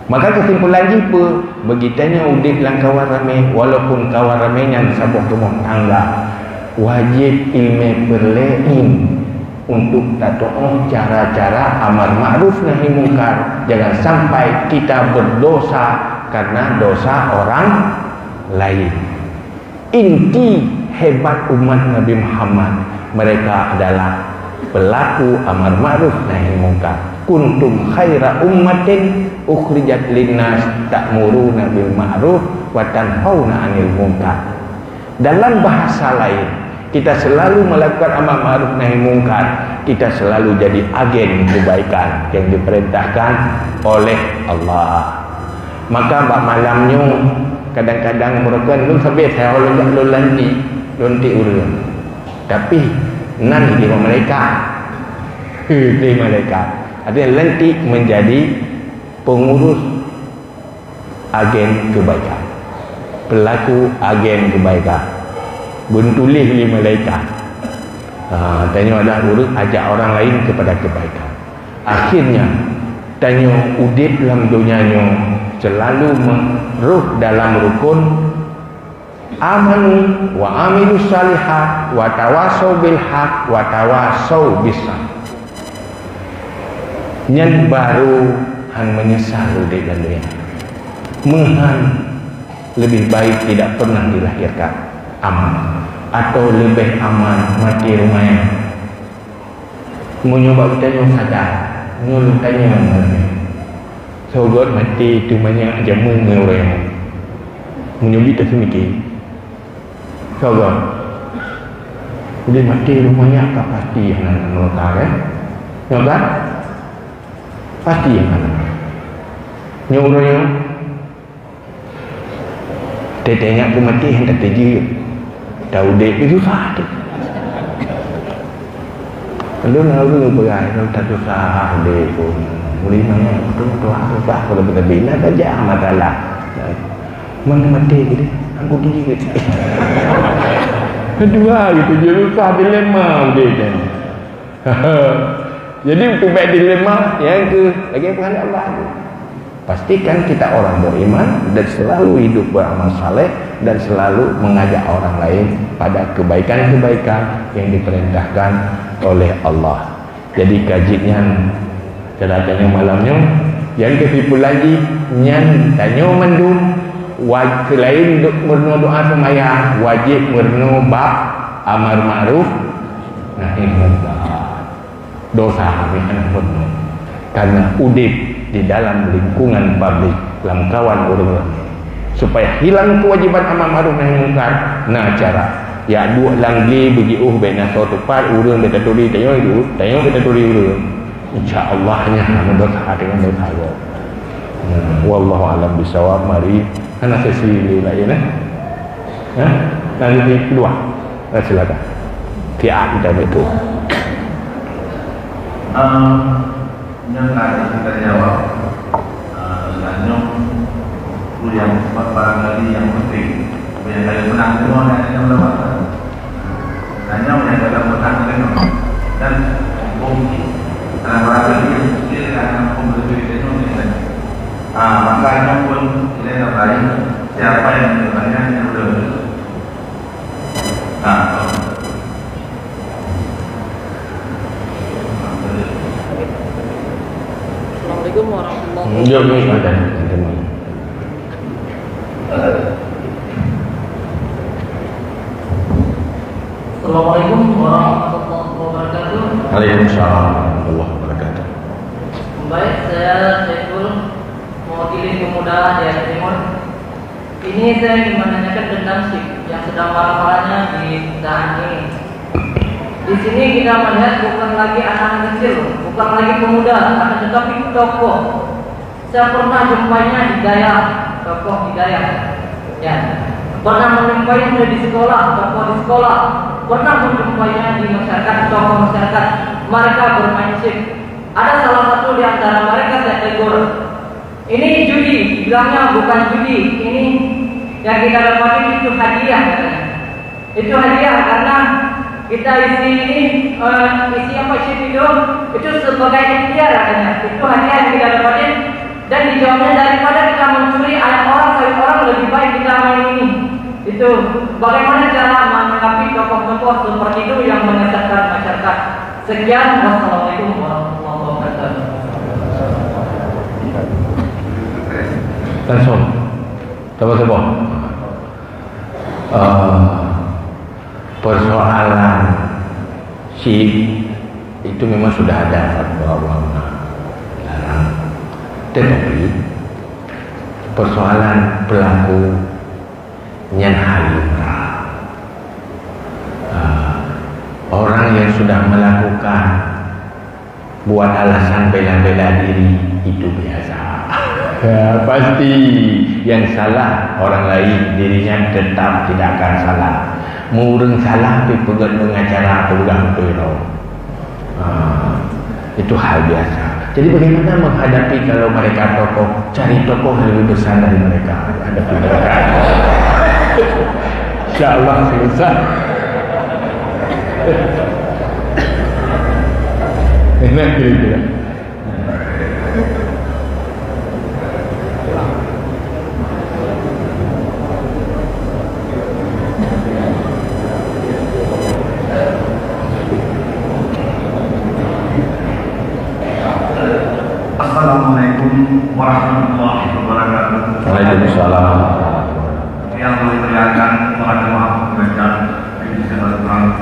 Maka keusimpulan jih peue? Bagi tanyoe udeb lam kawan ramé, walaupun kawan ramé nyan saboh rumoh tangga, wajéb ileumé peureulée ilmu untuk tatuoh cara-cara amar ma'ruf nahi mungkar. Jangan sampai kita berdosa karena dosa orang lain. Inti hebat umat Nabi Muhammad, mereka adalah pelaku amar ma'ruf nahi mungkar. Kuntum khaira ummatin ukhrijat linnas ta'muruna bil ma'ruf wa tanhauna 'anil munkar. Dalam bahasa lain, kita selalu melakukan amar ma'ruf nahi mungkar, kita selalu jadi agen kebaikan yang diperintahkan oleh Allah. Maka bak malam nyoe, kadang-kadang meureukan lôn sabé saya lôn jak lôn lantik, lôn tik ureueng. Tapi nan di malaikat. Di malaikat. Artinya lantik menjadi pengurus agen kebaikan. Pelaku agen kebaikan. Beutuléh lé malaikat. Ha, tanyoe adalah ureueng ajak orang lain kepada kebaikan. Akhirnya, tanyoe udeb lam donya nyoe selalu meurôh dalam rukun amanu wa amilus salihat wa tawasau bil haq wa tawasau bis sabr. Nyan baru han meunyeusal udeb lam donya. Meuhan lebih baik tidak pernah dilahirkan. Aman. Atau lebih aman mati rumah. Meunyoe bak geutanyoe sadar, nyoe lôn tanyong lagée, soe göt maté teuma nyan jameun ngon ureueng nyoe? Meunyoe bit taseumiké, soe göt? Udeb maté teuma nyan ka pasti hana meureuka, kan? Nyoe kan? Pasti hana. Nyoe ureueng nyoe Teuingat keu maté han tateujeuet, taudeb pih susah teuh. Lôn na ureueng peugah lôn that susah udeb pun. Mulai nyan beutôi-beutôi susah, kalau beuna bina saja masalah. Meunyoe maté geude, aku diri. Kedua gitu, jadi susah dilema udeb nyan. Jadi, untuk baik dilema, nyang keu lagée keuheundak Allah tu. Pastikan kita orang beriman dan selalu hidup beramal saleh dan selalu mengajak orang lain pada kebaikan-kebaikan yang diperintahkan oleh Allah. Jadi, ka jeuet nyan, cara tanyoe malam nyoe, nyang keusimpulan jih, nyan tanyoe mandum, wa-, selain do-, meurunoe doa seumayang, wajéb meurunoe bab amar ma'ruf nahi mungkar. Dosa kami aneuk buet nyoe. Karena udeb di dalam lingkungan publik lam kawan ureueng ramé. Supaya hilang kewajiban amar ma'ruf nahi mungkar, na cara. Ya duek lam glé beujiôh bék na soe tupat, ureueng bék taturi, tanyoe duek, tanyoe bék taturi ureueng. Insya Allah nyan hana dosa deungon dosa gob. Hmm, wallahu a'lam bishawab. Mari, hana sesi lain, eh? Hah? Sesi kedua. Eh, silakan. Tiap kita itu. Ehm, nyang tadi kita jawab, eh, dan nyong, tu yang barangkali yang penting. Yang kali menang semua dan yang dapat. Dan nyong yang dalam menang itu. Dan hukum, dan barangkali yang kecil dan hukum lebih itu. Ah, maka nyong pun tidak lain siapa yang bertanya yang belum. Assalamualaikum warahmatullahi wabarakatuh. Jawab ni, ada. Assalamualaikum warahmatullahi wabarakatuh. Waalaikumsalam warahmatullahi wabarakatuh. Baik, saya Saiful, mewakili pemuda di Aceh Timur. Ini saya ingin menanyakan tentang syik yang sedang marak-maraknya di Tahan ini. Di sini kita melihat bukan lagi anak kecil, bukan lagi pemuda, akan tetapi tokoh Saya pernah jumpainya di dayah, tokoh di dayah. Ya. Pernah menjumpainya di sekolah, tokoh di sekolah. Pernah menjumpainya di masyarakat, tokoh masyarakat. Mereka bermain chip. Ada salah satu di antara mereka saya tegur. Ini judi, bilangnya bukan judi. Ini yang kita dapatin itu hadiah, katanya. Itu hadiah karena kita isi ini, eh, isi apa chip itu, itu sebagai ikhtiar, katanya. Itu hadiah yang kita dapatin. Dan dijawabnya, daripada kita mencuri ayam orang, sawit orang, lebih baik kita main ini. Itu bagaimana cara menanggapi tokoh-tokoh seperti itu yang menyesatkan masyarakat. Sekian, wassalamualaikum warahmatullahi wabarakatuh. Langsung. Sabar-sabar. Eh, persoalan chip itu memang sudah ada fatwa ulama larang. Tetapi persoalan pelaku nyan hal lumrah. Ah, orang yang sudah melakukan buat alasan bela-bela diri itu biasa. Ya, pasti yang salah orang lain, dirinya tetap tidak akan salah. Mureng salah tapi peugah pengacara peugah beutôi. Ah, itu hal biasa. Jadi bagaimana menghadapi kalau mereka tokoh, cari tokoh yang lebih besar dari mereka, hadapi mereka. Insya Allah selesai. Enak kira-kira. Assalamualaikum warahmatullahi wabarakatuh. Waalaikumsalam. Yang muliakan para jemaah gereja di Silaturahmi.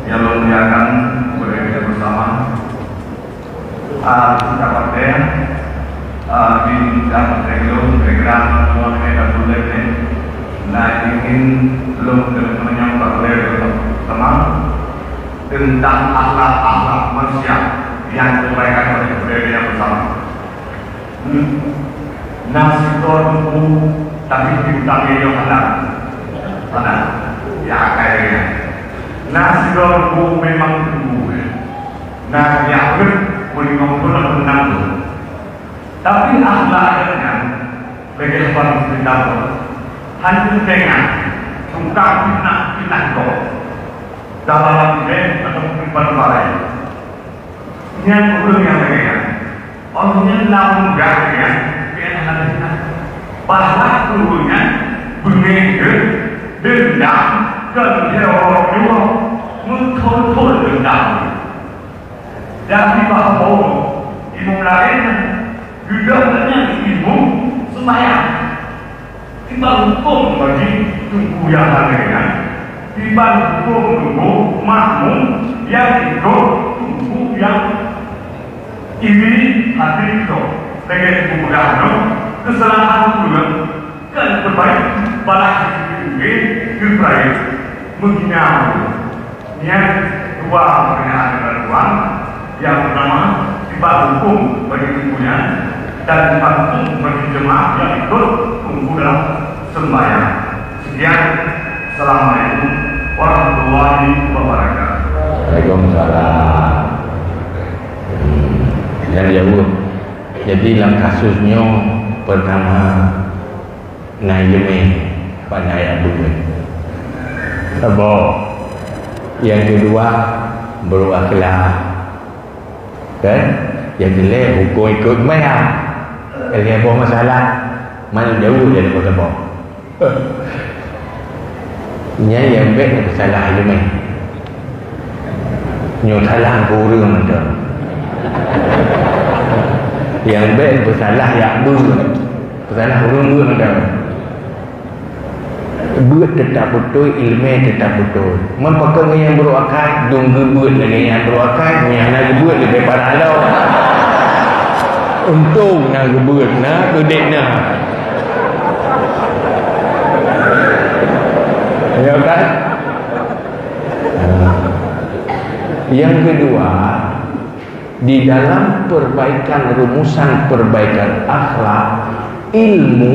Yang muliakan gereja bersama. Ah, kita pakai, ah, di dalam regelung, regelan, semua kita boleh ni. Nah, ingin belum menyambut boleh bersama tentang akhlak-akhlak manusia yang disampaikan oleh gereja bersama. Hmm. Nah, sidroe teungku, tapi di utama nyoe hana. Hana. Ya, kayaknya. Nah, sidroe teungku memang teungku. Nah, ya, betul. Boleh ngobrol dan menang tu. Tapi akhlak nyan, bagi orang kita, hanya tengah, suka fitnah, fitnah kau. Dalam diri atau di depan balai. Nyan ureueng nyang lagèe nyan. Óh lheueh nyan na ureueng muda lagèe nyan, keunan hana fitnah. Bahwa ureueng nyan beungéh geuh, deundam, keu lhèe uroe nyoe, meuthôn-thôn deundam. Dan di bawah imeum laén, geudong nyan imeum seumayang. Kiban hukôm bagi teungku nyang hana ingat, kiban hukôm teungku makmum nyang ikôt teungku nyang iri hati, lagèe teungku peugah nyoe, keusalahan ureueng kan peubaih, balah jih geupeurayeuk, meuhina ureueng. Nyan dua peurtanyaan keudua. Nyang peurtama, kiban hukôm bagi teungku nyan, dan kiban hukôm bagi jeumaáh nyang ikôt teungku dalam seumbahyang. Sekian. Assalamualaikum warahmatullahi wabarakatuh. Waalaikumsalam. Hmm. Nyan jaweueb. Jadi, lam kasus nyoe, peurtama, na ileumèe, pat na ayat buleuen. Saboh. Nyang keudua, brôk akhlak. Kan? Nyang keulhèe, hukôm ikôt meu'ah. Kan lhèe boh masalah, man jaweueb jadi boh saboh. Nyan nyang bèk neupeusalah ileumèe. Nyoe salah keu ureueng mantong. Nyang bèk neupeusalah jak beuet. Peusalah ureueng beuet mantong. Beuet teutap beutôi, ileumèe teutap beutôi. Man pakon ngon nyang brôk akai, dong geubeuet lagèe nyang brôk akai, nyang hana geubeuet leubèh parah lom. Untông na geubeuet, na keudéh na. Ya kan? Nyang keudua, Di dalam perbaikan, rumusan perbaikan akhlak, ilmu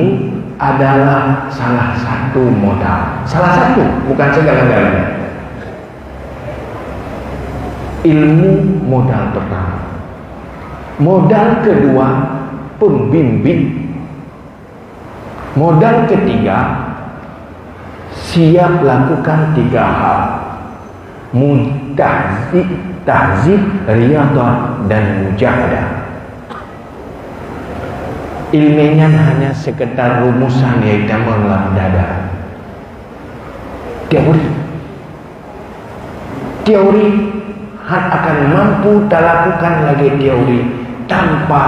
adalah salah satu modal. Salah satu, bukan segala-galanya. Ilmu modal pertama. Modal kedua, pembimbing. Modal ketiga, siap lakukan tiga hal. Mutahzi-, tahzib, riadhah, dan mujahadah. Ilmu nyan hanya sekedar rumusan nyang itamong lam dada. Teori. Teori han akan mampu talakukan lagée teori tanpa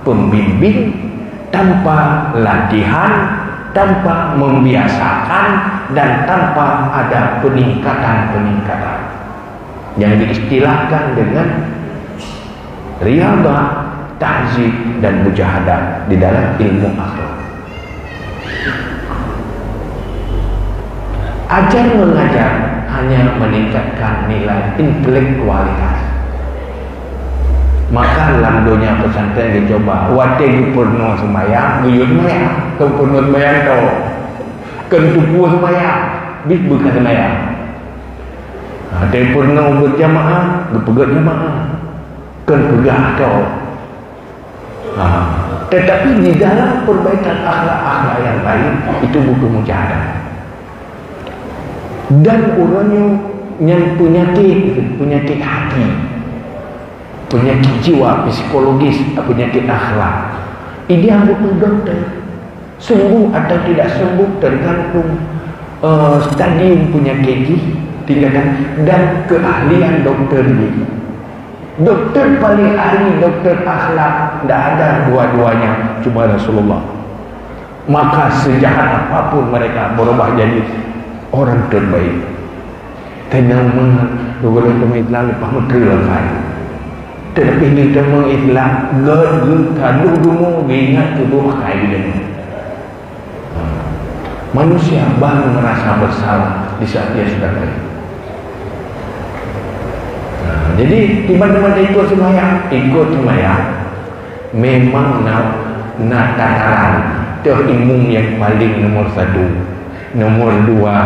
pembimbing, tanpa latihan, tanpa membiasakan, dan tanpa ada peningkatan-peningkatan yang diistilahkan dengan riadhah, tahzib, dan mujahadah di dalam ilmu akhlak. Ajar mengajar hanya meningkatkan nilai intelektualitas. Maka lam donya pesantren dicoba, watée geupeurunoe seumayang, geuyue seumayang, geupeurunoe seumayang tho. Keu tupeue seumayang, bit beuka seumayang. Watée peurunoe berjamaah, geupeugét jamaah. Kon peugah tho. Ha. Tetapi di dalam perbaikan akhlak-akhlak yang baik, itu butuh mujahadah. Dan ureuëng nyoe nyang peunyakét, peunyakét hati, peunyakét jiwa, psikologis, peunyakét akhlak, ini yang butuh dokter. Sembuh atau tidak sembuh tergantung, eh, stadium penyakit jih, tingkatan, dan keahlian dokter jih. Dokter paling ahli, dokter akhlak, tidak ada dua-duanya, cuma Rasulullah. Maka sejahat apapun mereka berubah jadi orang terbaik. Teunang meunan, gurée teuma Islam leupah meuteuleukai. Teuleubeh lé teuma Islam, gét geuh ka deuh dumo geuingat tuboh akai geutanyoe. Manusia baru merasa bersalah di saat dia sudah kaya. Nah, jadi tiba-tiba ikut sembahyang, ikut sembahyang. Memang na, na takaran teuh imum nyang paling nomor satu, nomor dua,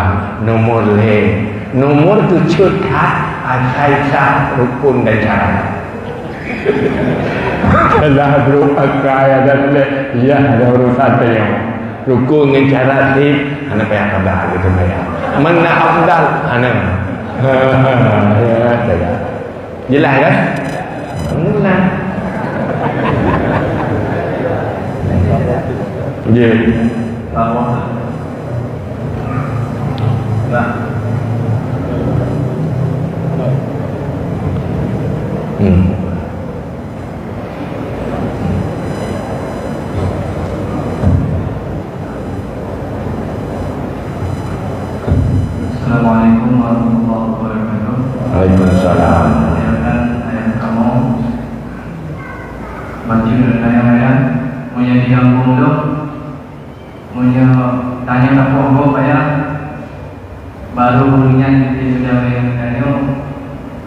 nomor lhée, nomor tujoh that asai sah rukun dan syarat. Salah brok akai ada lé, ya ada urusan teuh. Rukun ngon syarat sip, hana payah kabar gitu ya. Mana afdal? Hana. Ya, ya. Jelas kan? Alhamdulillah. Ya. Nah. Hmm. Assalamualaikum warahmatullahi wabarakatuh. Waalaikumsalam. Silakan ayah kamu. Baca ayah-ayah. Meunyo diganggu dok. Meunyo tanya tapoh gob ayah. Baru nyan di sudah yang tanyoe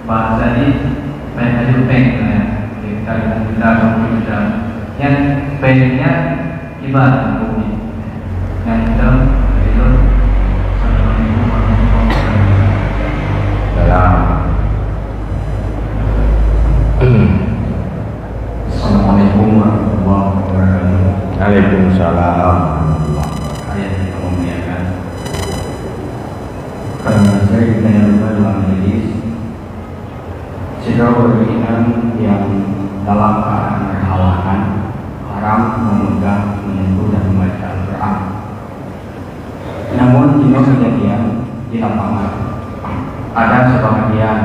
bahasa di baik saja peng ya. Kita kita kita kita. Yang pengnya ibarat kopi. Yang kita itu Assalamualaikum warahmatullahi wabarakatuh. Salam. Assalamualaikum warahmatullahi wabarakatuh. Waalaikumsalam warahmatullahi wabarakatuh. Ayah yang kami muliakan. Karena saya ditanya juga dalam hadis, sidroe ureuëng inong nyang dalam keadaan berhalangan haram memegang, menyentuh dan membaca Al-Quran. Namun, jinoe kejadian di lapangan, ada sebahagian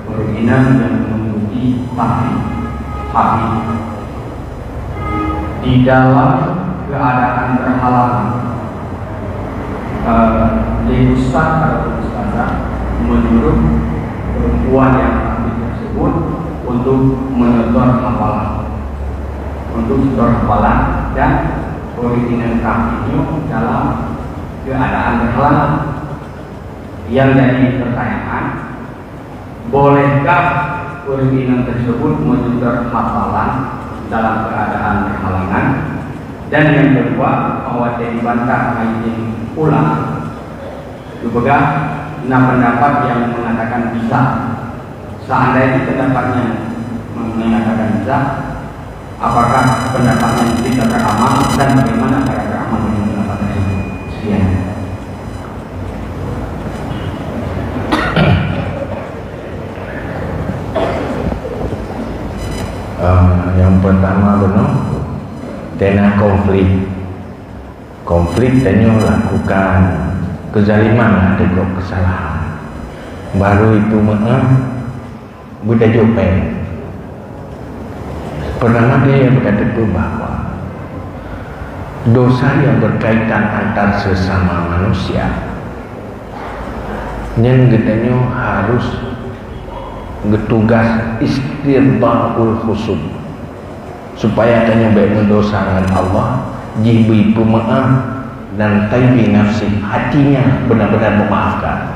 ureuëng inong nyang mengikuti tahfidz, tahfidz. Di dalam keadaan berhalangan, eh, lé ustaz atau ustazah menyuruh perempuan yang hamil tersebut untuk menyetor hafalan, untuk setor hafalan, dan oleh inang kami dalam keadaan berhalangan. Yang jadi pertanyaan, bolehkah Ureuëng inong tersebut menyutor hafalan dalam keadaan berhalangan, dan yang kedua, bahwa watée dibantah meuizin pulang, geupeugah na pendapat yang mengatakan bisa. Seandainya pendapat yang mengatakan bisa, apakah pendapat yang bisa teramal dan bagaimana cara beramal dengan pendapat tersebut? Sekian. Ah, nyang pertama bunoe, tena konflik. Konflik tanyoe lakukan keuzaliman ateueh gob keusalahan. Baru ipeumeu'ah, beutajok péng. Peureulée nyan beukata bahwa dosa nyang berkaitan antar sesama manusia, nyan geutanyoe harus geutugas istirda'ul khusum, supaya tanyoe bék meudosa ngon Allah, jih bri peumeu'ah dan taibi nafsi, hatinya benar-benar memaafkan.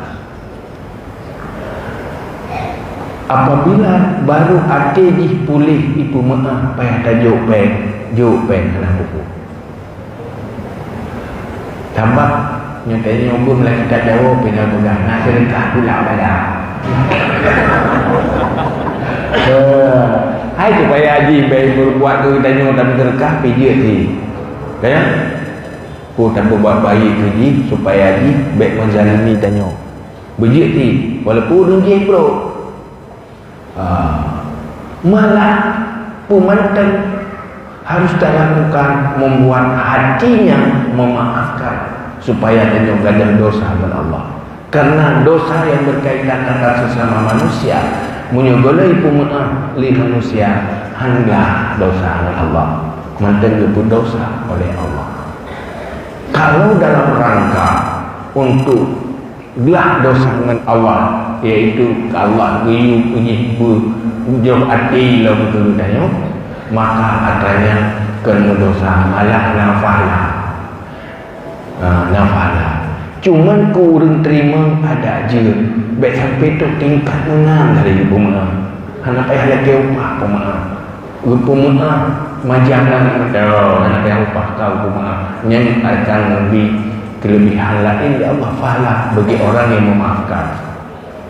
Apabila baru até jih puléh ipeumeu'ah, payah tajok péng, jok péng hana pupuk. Sabab nyoe tanyoe beumeulakita jawoe pih na peugah na seudeukah pula bala. Eh, hai supaya jih bék berbuat keu tanyoe tapi seudeukah pih jeuet jih. Ya? Oh, tapi buat baik keu jih supaya jih bék menzalimi tanyoe. Beujeuet jih walaupun ureuëng jih brok. Ah, malah peue mantong harus talakukan membuat hatinya memaafkan supaya tanyoe gadôh dosa ngon Allah. Karena dosa yang berkaitan antara sesama manusia, meunyoe gohlom ipeumeu'ah lé manusia, hana dosa ngon Allah, mantong geupeudosa oleh Allah. Kalau dalam rangka untuk glah dosa ngon Allah, yaitu Allah geuyue jih beujroh até lom keu geutanyoe, maka atra nyan keu meudosa malah na pahala. Ha, na pahala. Cuman keu ureuëng teurimong adak jeuet, bék sampai trok tingkat meunan dari ipeumeu'ah. Hana payah lakée upah peumeu'ah. Geupeumeu'ah majangan, oh, hana payah upah keu peumeu'ah. Nyan akan geubri keulebihan laén lé Allah, pahala bagi orang yang memaafkan.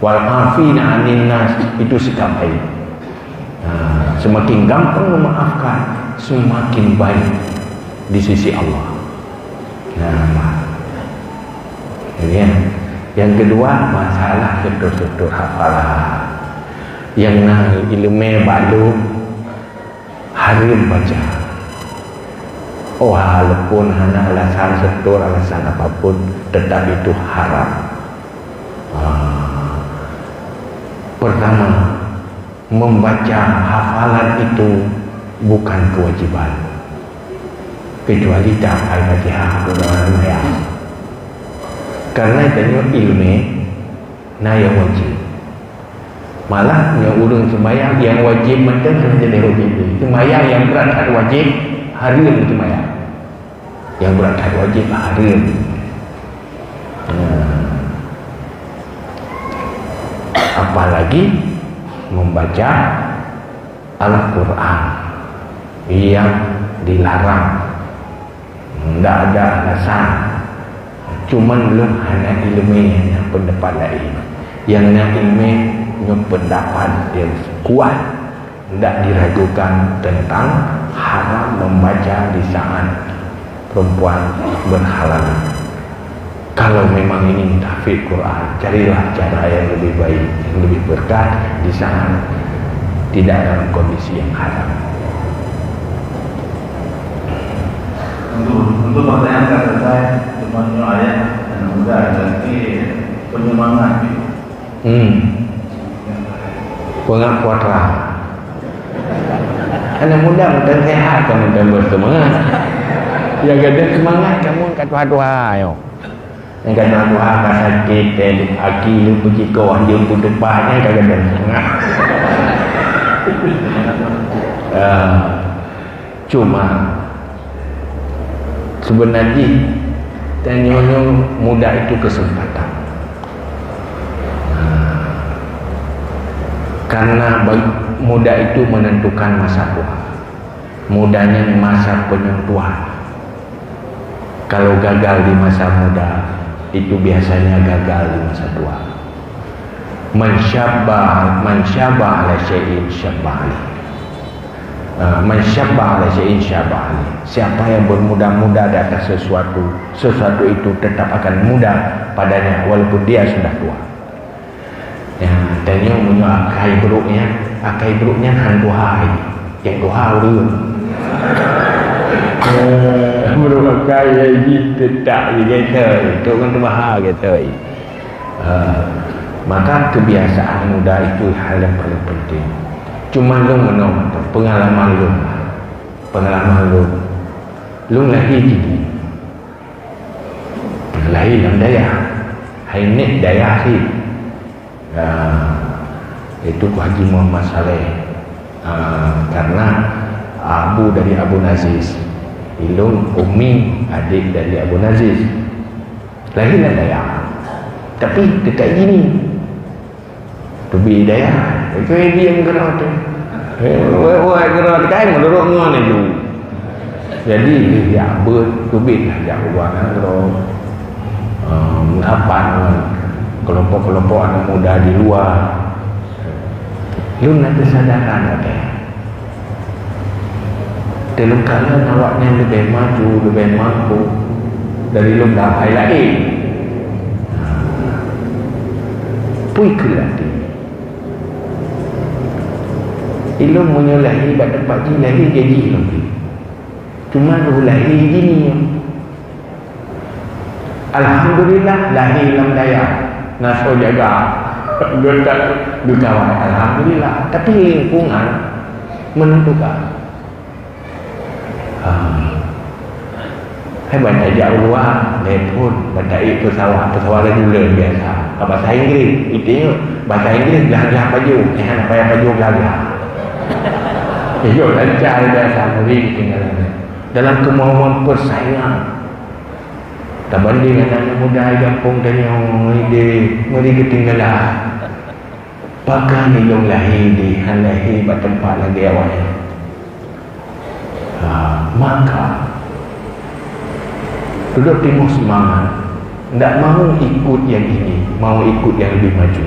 Wal 'afina 'anin nas, itu sikap baik. Nah, semakin gampang memaafkan, semakin baik di sisi Allah. Nah, ini yang, yang kedua, masalah setor-setor hafalan. Yang na ileumé balu hareuem baca. Walaupun hana alasan setor, alasan apapun, tetap itu haram. Ah, pertama, membaca hafalan itu bukan kewajiban, kecuali dah Al-Fatihah, doa, ya. Karena itu ilmu na nyang wajib. Malah nyoe ureuëng seumayang nyang wajib mantong hana jadi wajib. Seumayang nyang brat that wajib hareuem seumayang. Nyang brat that wajib hareuem. Nah. Apalagi membaca Al-Quran yang dilarang. Ndak ada alasan. Cuman lôn hana ileumé nyang pendapat laén. Nyang na ileumé nyoe pendapat nyang kuat, ndak diragukan tentang haram membaca di saat perempuan berhalangan. Kalau memang ingin tahfiz Quran, carilah cara yang lebih baik, yang lebih berkah di saat tidak dalam kondisi yang haram. Untuk, untuk pertanyaan ka selesai, cuma nyoe ayat yang mudah, tapi penyemangat. Hmm. Pengakuan. Anak muda mantong sehat, kamoe tambah semangat. Ya, gadôh semangat kamoe ka tuha-tuha nyoe. Nyang ka tuha-tuha ka sakét, eh, aki lôn peucikoh, anjeung peutupat, nyan ka gadôh semangat. Ah, cuma sebenarnya tanyoe nyoe muda itu kesempatan. Ah. Karena ba-, muda itu menentukan masa tua. Muda nyan masa penentuan. Kalau gagal di masa muda, itu biasanya gagal di masa tua. Man syabba, man syabba ala syai'in syabba alaih. Ah, man syabba ala syai'in syabba alaih. Siapa yang bermuda-muda di atas sesuatu, sesuatu itu tetap akan muda padanya walaupun dia sudah tua. Ya, tanyoe meunyoe akai brok nyan, akai brok nyan han tuha lagi. Nyang tuha ureueng. Eh, brok akai lagi tetap lagi gata. Itu kan tuha gata. Ha, maka kebiasaan muda itu hal yang paling penting. Cuma lôn meunoe, pengalaman lôn. Pengalaman lôn. Lôn lahé jih. Lahé lam dayah. Hai nèk dayah cit. Nah, itu Haji Muhammad Saleh. Ah, karena abu dari Abun Aziz. Ilôn Umi, adik dari Abun Aziz. Lahé lam dayah. Tapi dekat sini. Teubiet dayah. Itu yang dia menggerak tu. Eh, wah, wah, gerak kai menurut ngon itu. Jadi, dia buat teubiet lah jak luar nanggroe. Ah, merapat dengan kelompok-kelompok anak muda di luar. Lôn na keusadaran watèe. Teuleukalan awaknyan leubeh maju, leubeh mampu dari lôn dan hai laén. Pui keu até. Ilôn meunyoe lahé bak teumpat jih, lahé jih lôn. Cuma lôn lahé jih nyoe. Alhamdulillah, lahé lam dayah. Na soe jaga. Geutak geukawai. Alhamdulillah. Tapi lingkungan menentukan. Ah. Hai ban tajak u luwa, telepon, ban taék pesawat, pesawat laju lôn biasa. Ka bahasa Inggris, itu bahasa Inggris glah-glah pajoh, eh, hana payah pajoh glah-glah. Itu lancar biasa, ngeri ketinggalan. Dalam kemauan persaingan, tabanding aneuk muda di gampông tanyoe, ideh, meunan geutinggalan. Pakon ilôn lahé di, han lahé bak teumpat lagèe awaknyan. Ha, maka, dudoe timbul seumangat, ndak mau ikut nyang ini, mau ikut nyang leubeh maju.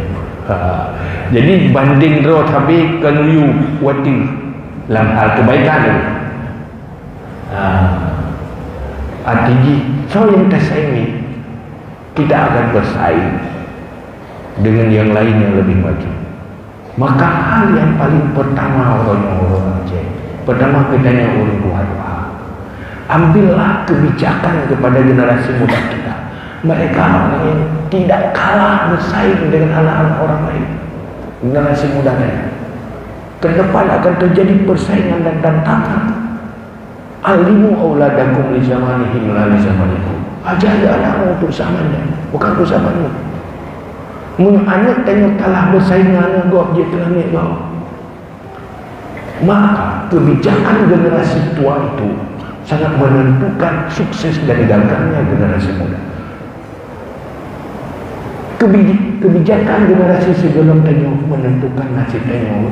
Ha, jadi banding droe sabe keuneuyue watèe lam hal keubaikan. Ah, arti jih, soe nyang tasaingi, kita akan bersaing dengan yang lain yang lebih maju. Maka hal yang paling pertama, uroe nyoe, uroe Aceh, pertama kita yang ureueng tuha-tuha, ambillah kebijakan kepada generasi muda kita. Mereka orang yang tidak kalah bersaing dengan anak-anak orang lain. Generasi muda tadi. Ke depan akan terjadi persaingan dan tantangan. Alimu auladakum li zamanihim la li zamanikum. Ajalah anakmu untuk zamannya, bukan untuk zamanmu. Meunyoe aneuk tanyoe kalah bersaing ngon aneuk gob, jeuet keu aneuk gob. Maka kebijakan generasi tua itu sangat menentukan sukses dan gagalnya generasi muda. Kebi-, kebijakan generasi sebelum tanyoe menentukan nasib tanyoe.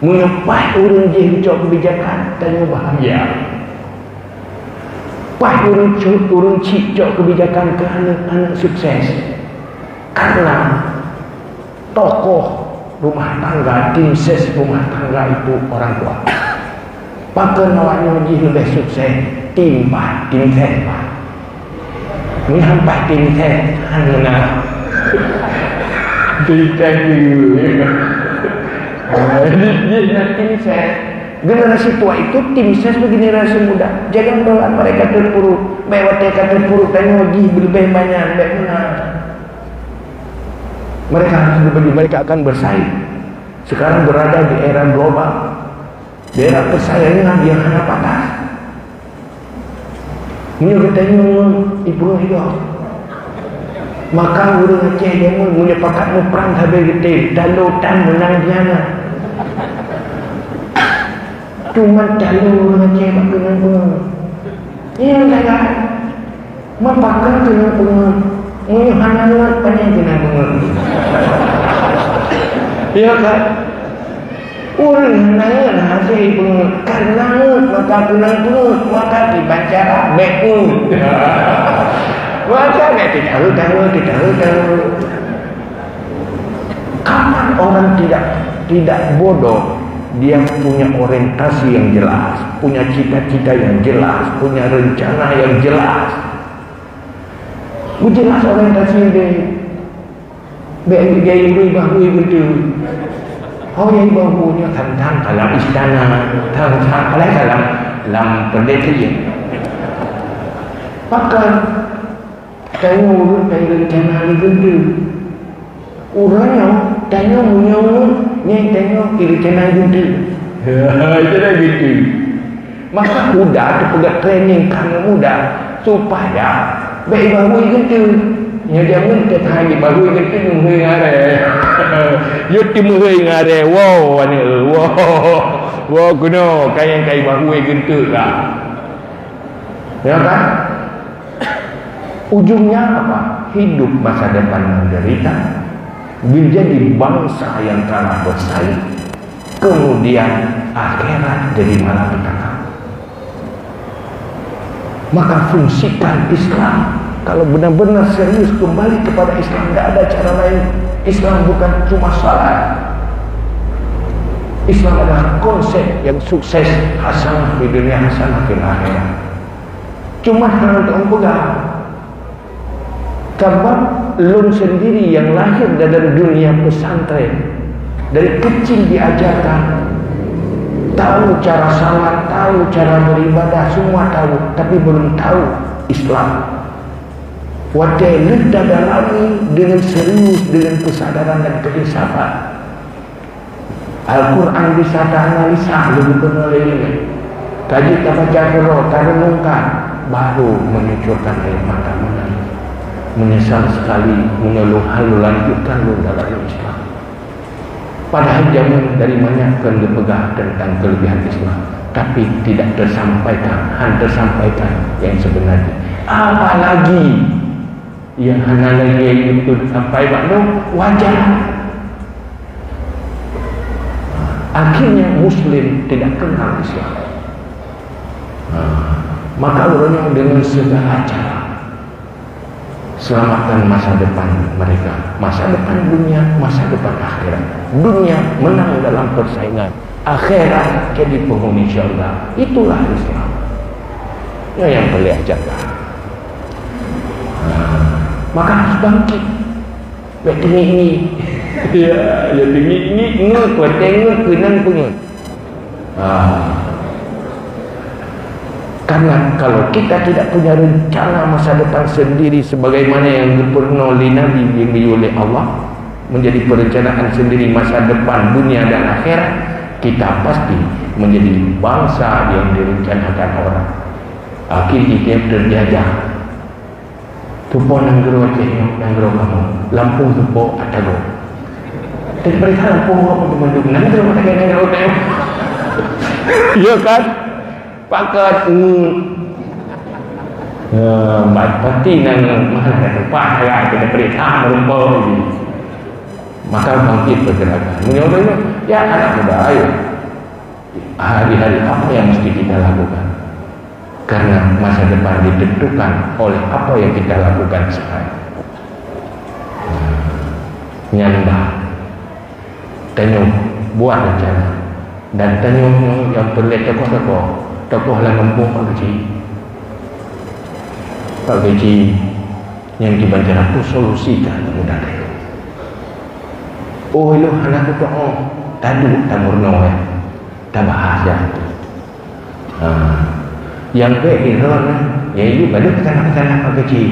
Meunyoe paih ureueng jih geucok keubijakan, tanyoe bahagia. Paih ureueng cu-, ureueng chik cok keubijakan keu aneuk-aneuk sukses. Karena tokoh rumah tangga, tim ses rumah tangga itu orang tua. Pakon awaknyoe jih leubeh sukses, tim paih, tim ses paih. Nyan pasti tim ses, hana na. Tim ses dulu, ya kan? Jadi, dia nak tim ses. Generasi tua itu tim ses bagi generasi muda. Jangan bawa mereka terpuruk. Baik watèe ka terpuruk, tanyoe jih leubeh banyak, leubeh menang. Mereka harus berbagi, mereka akan bersaing. Sekarang berada di era global. Di era persaingan yang hana patas. Meunyoe geutanyoe ipeugah, maka ureueng Aceh jameun meunyoe pakat muprang sabe geutem, talo tan meunang di hana. Cuma talo ureueng Aceh bak keuneuk peungeut. Nyan sagai. Meupakat keuneuk peungeut. Meunyoe hana ngat, pane keuneuk peungeut. Ya kan? Ureuëng hana ngeut hase peungeuet, karena ngeut maka keunong peungeuet, maka kiban cara bék ngeut. Maka bék teuka-teuka, teuka-teuka. Kapan orang tidak, tidak bodoh? Dia punya orientasi yang jelas, punya cita-cita yang jelas, punya rencana yang jelas. Jelas orientasi dia. Bék jai ureuëng bahue geunteue. Ho nyang bahue nyoe thang-thang ka lam istana, thang-thang ka lam, lam peureudeh. Pakon tanyoe ureuëng ka rencana lé geunteue? Uroe nyoe tanyoe meunyoe nyang tanyoe rencana geunteue. Itu dah geunteue. Maka muda teupeugah training keu aneuk muda supaya bék bahue geunteue. Nyoe jameun teuka bahue geunteue meuhôi ngarée. Yo ti meuhôi ngarée, wow, aneuk, wow. Wow, keunoe kayang kai bahue geunteue lah. Ya kan? Ujungnya apa? Hidup masa depan menderita, menjadi bangsa yang kalah bersaing, kemudian akhirat jadi malapetaka. Maka fungsikan Islam. Kalau benar-benar serius kembali kepada Islam, tidak ada cara lain. Islam bukan cuma salat. Islam adalah konsep yang sukses, hasanah di dunia, hasanah fil akhirah. Cuma hana tapeugah. Sabab lôn sendiri yang lahir dalam dunia pesantren, dari kecil diajarkan, tahu cara salat, tahu cara beribadah, semua tahu, tapi belum tahu Islam. Watée lheueh tadalami dengan serius, dengan kesadaran dan keinsafan, Al-Quran bisa taanalisa leuh bunoe lé nyoe. Ka jeuet tabaca keudroe, tarenungkan, baru menyucurkan air mata menangis. Menyesal sekali meunyoe lôn hana lanjutkan lôn dalam Islam. Padahal jameun dari manyak kon geupeugah tentang kelebihan Islam, tapi tidak tersampaikan, hana tersampaikan yang sebenarnya. Apalagi nyang hana lagée geuteupeue sampai bak nyoe, wajar. Akhirnya Muslim tidak kenal Islam. Ha, maka ureuëng nyoe dengan segala cara selamatkan masa depan mereka, masa depan dunia, masa depan akhirat. Dunia menang dalam persaingan, akhirat jadi penghuni syurga. Itulah Islam. Nyoe nyang peureulée jaga. Ha, maka harus bangkit. Bék teungiek-ngiek. Ya, ya teungiek-ngiek, ngeut, watée ngeut keunan peungeut. Ha. Karena kalau kita tidak punya rencana masa depan sendiri sebagaimana yang geupeureunoe lé Nabi yang geuyue lé Allah, menjadi perencanaan sendiri masa depan dunia dan akhirat, kita pasti menjadi bangsa yang direncanakan orang. Akhir jih terjajah. Tupo nanggroe Aceh nyoe, nanggroe kamoe. Lampôh tupo ata goe. Tapi mereka lampôh apa tu mandum nanggroe ata goe, nanggroe ata goe. Ya kan? Pakat ngut. Ya, bat pati nang mana ada tempat ya kita perintah merumpau. Maka bangkit pergerakan. Menyuruh ya anak muda ayo. Hari-hari apa yang mesti kita lakukan? Karena masa depan ditentukan oleh apa yang kita lakukan sekarang. Nyan bah, tanyoe buat rencana. Dan tanyoe nyang peureulée tokoh-tokoh, tokoh lam gampông Pak Geuchik. Pak Geuchik nyang kiban cara tu solusikan muda tanyoe. Oh, ilôn hana kutoh, taduek tameurunoe, tabahas jak. Ha. Nyang bék irot na, ya, ibu baru keukanak-keukanak Pak Geuchik.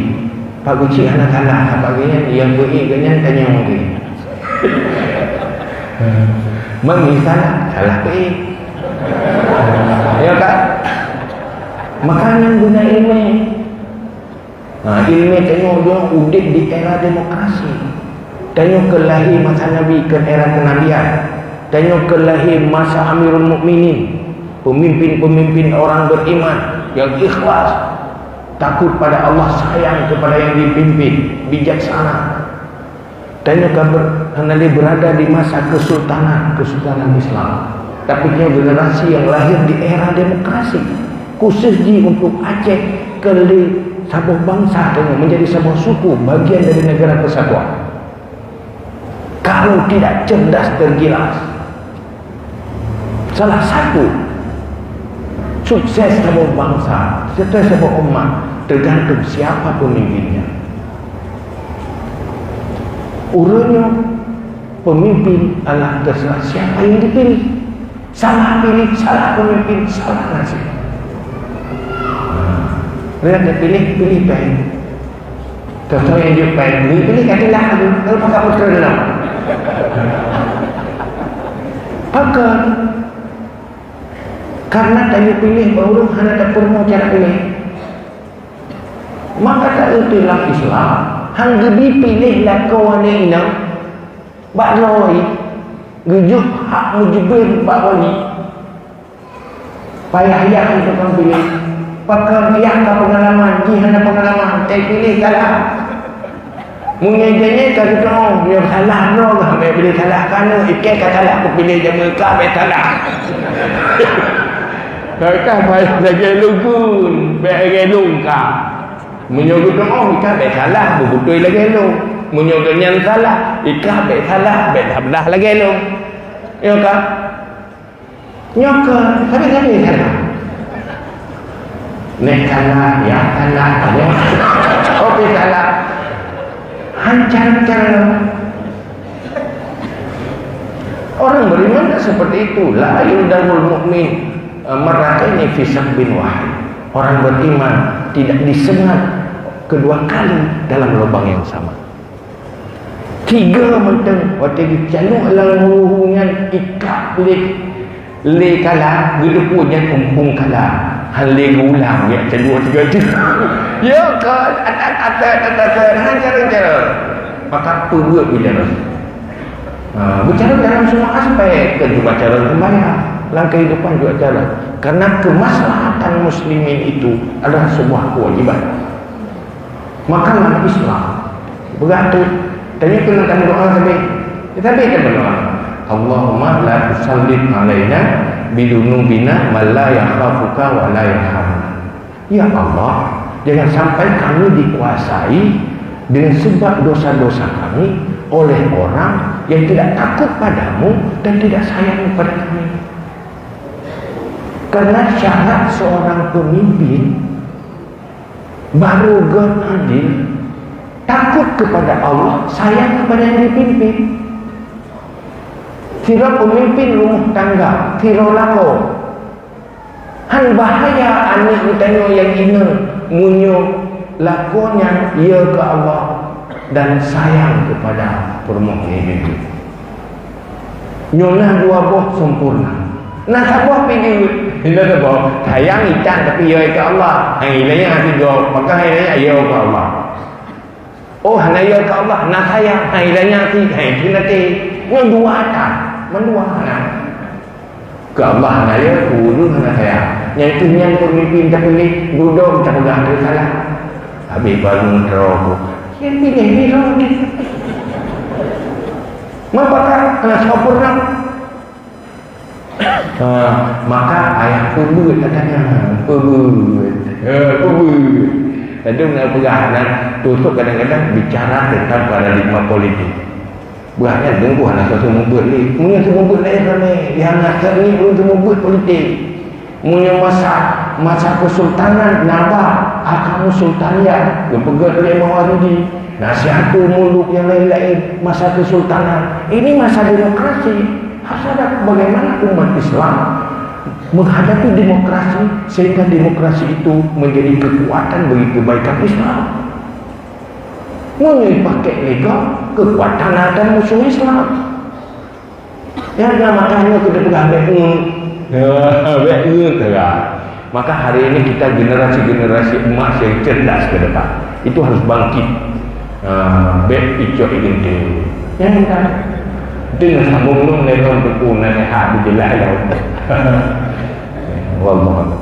Pak Geuchik hana salah, apa geuyan, nyang beu-i geuyan tanyong geuh. Mami salah, salah beu-i. Ya kan? Maka nyan guna ilmu. Ha, ilmu tanyoe udeb di era demokrasi. Tanyoe keu lahé masa Nabi, keu era kenabian. Tanyoe keu lahé masa Amirul Mukminin, pemimpin-pemimpin orang beriman yang ikhlas, takut pada Allah, sayang kepada yang dipimpin, bijaksana. Tanyoe ka ber-, hana lé berada di masa kesultanan, kesultanan Islam. Tapi nyoe generasi yang lahir di era demokrasi. Khusus jih untuk Aceh, keu lé saboh bansa tanyoe menjadi saboh suku, bagian dari negara kesatuan. Kalau tidak cerdas dan gilas, salah satu sukses saboh bansa, sukses saboh umat, tergantung siapa pemimpinnya. Uroe nyoe pemimpin adalah terserah siapa yang dipilih. Salah pilih, salah pemimpin, salah nasib. Lihat dia pilih, pilih pèng. Contoh yang jeuet pèng, pilih, pilih kaki lah tu. Lalu pakai putra dalam. Pakon? Karena tanyoe pilih bak ureueng hana tapeurunoe cara pilih. Maka ta-, itu dalam Islam, hang geubi pilih lakoe aneuk inong bak droe, geujok hak mujibeuet bak wali. Payah yah untuk kang pilih. Pakon yah ka pengalaman, jih hana pengalaman, tai pilih salah. Meunyoe jih ka geutu'oh, meunyoe salah droe, ka bèk pilih salah kanu, ikei ka salah, kupiléh jamé ka bèk salah. Ka payah lagèe lukun, bèk lagèe lungka. Meunyoe geutu'oh, ka bèk salah, beubutôi lagèe lôn. Meunyoe geuhnyan salah, ikah bèk salah, bèk salah lagèe lôn. Nyo ka? Nyo ka, sabe-sabe salah. Nèk salah, ya salah, ya. Oke salah. Hancar cara. Orang beriman tak seperti itu. La yuldagul mu'min, eh, marrataini fi sabbin wahid. Orang beriman tidak disengat kedua kali dalam lubang yang sama. Tiga mantong, watèe geucalok lam ruhu nyan, ikab lé, lé kala, geuteupeue nyan umpung kala. Han lé geuulang, jak calok tiga teuk. Ya ka, atat, atat, atat, atat, han cara-cara. Maka peubeuet bicara. Ha, bicara dalam semua aspek, bukan cuma cara sembahyang. Dalam kehidupan juga cara. Karena kemaslahatan muslimin itu adalah sebuah kewajiban. Makanan Islam. Peugah tu, tanyoe keuneuk tameudoa sabe. Sabe tameudoa. Allahumma la tusallit alaina bidunubina man la yakhafuka wa la yarhamuna. Ya Allah, jangan sampai kami dikuasai dengan sebab dosa-dosa kami oleh orang yang tidak takut padamu dan tidak sayang kepada kami. Karena syarat seorang pemimpin baru gét adil, takut kepada Allah, sayang kepada yang dipimpin. Sidroe pemimpin rumah tangga, sidroe lakoe. Han bahaya aneuk geutanyoe nyang inong meunyoe lakoe nyan yö keu Allah dan sayang kepada peurumoh nyang dipimpin. Nyoe na dua boh sempurna. Na saboh pih jeuet. Na saboh. Sayang itan tapi yö keu Allah. Hai, ilèe nyan hati gob. Maka hai, ilèe nyan yö keu Allah. Oh, hana yö keu Allah. Na sayang. Hai, ilèe nyan hati. Hai, itu nanti. Nyoe dua ata. Mandua hana. Keu Allah hana yö, keu ureueng hana sayang. Nyang itu nyan pemimpin tapi dudoe tapeugah tu salah. Habis bangun rokok. Yang pilih ni rokok. Maka hana sempurna. Ha, maka ayah peubuet katanya, peubuet. Ha, peubuet. Tadi nak peugah, nak tusuk kadang-kadang bicara tentang paradigma politik. Bukannya dengkuh nak seumeubeuet lé. Meunyoe seumeubeuet lé ramé, nyang nak ni belum seumeubeuet politik. Meunyoe masa, masa kesultanan, naba, akamu sultaniyah, geupeugét lé Mawardi. Nasihatul Muluk yang lain-lain, masa kesultanan. Ini masa demokrasi. Harus ada bagaimana umat Islam menghadapi demokrasi sehingga demokrasi itu menjadi kekuatan bagi kebaikan Islam. Meunyoe pakai lé gob, kekuatan akan musuh Islam. Ya, nah, makanya kita pegang bèk ngeut. Ya, bèk ngeut, ya. Maka hari ini kita generasi-generasi emas yang cerdas ke depan. Itu harus bangkit. Ah, bèk icok igenting. Ya, kan? Itu yang sambung tu, mereka untuk pun, nanti hak dijelas lah. Wallahu a'lam.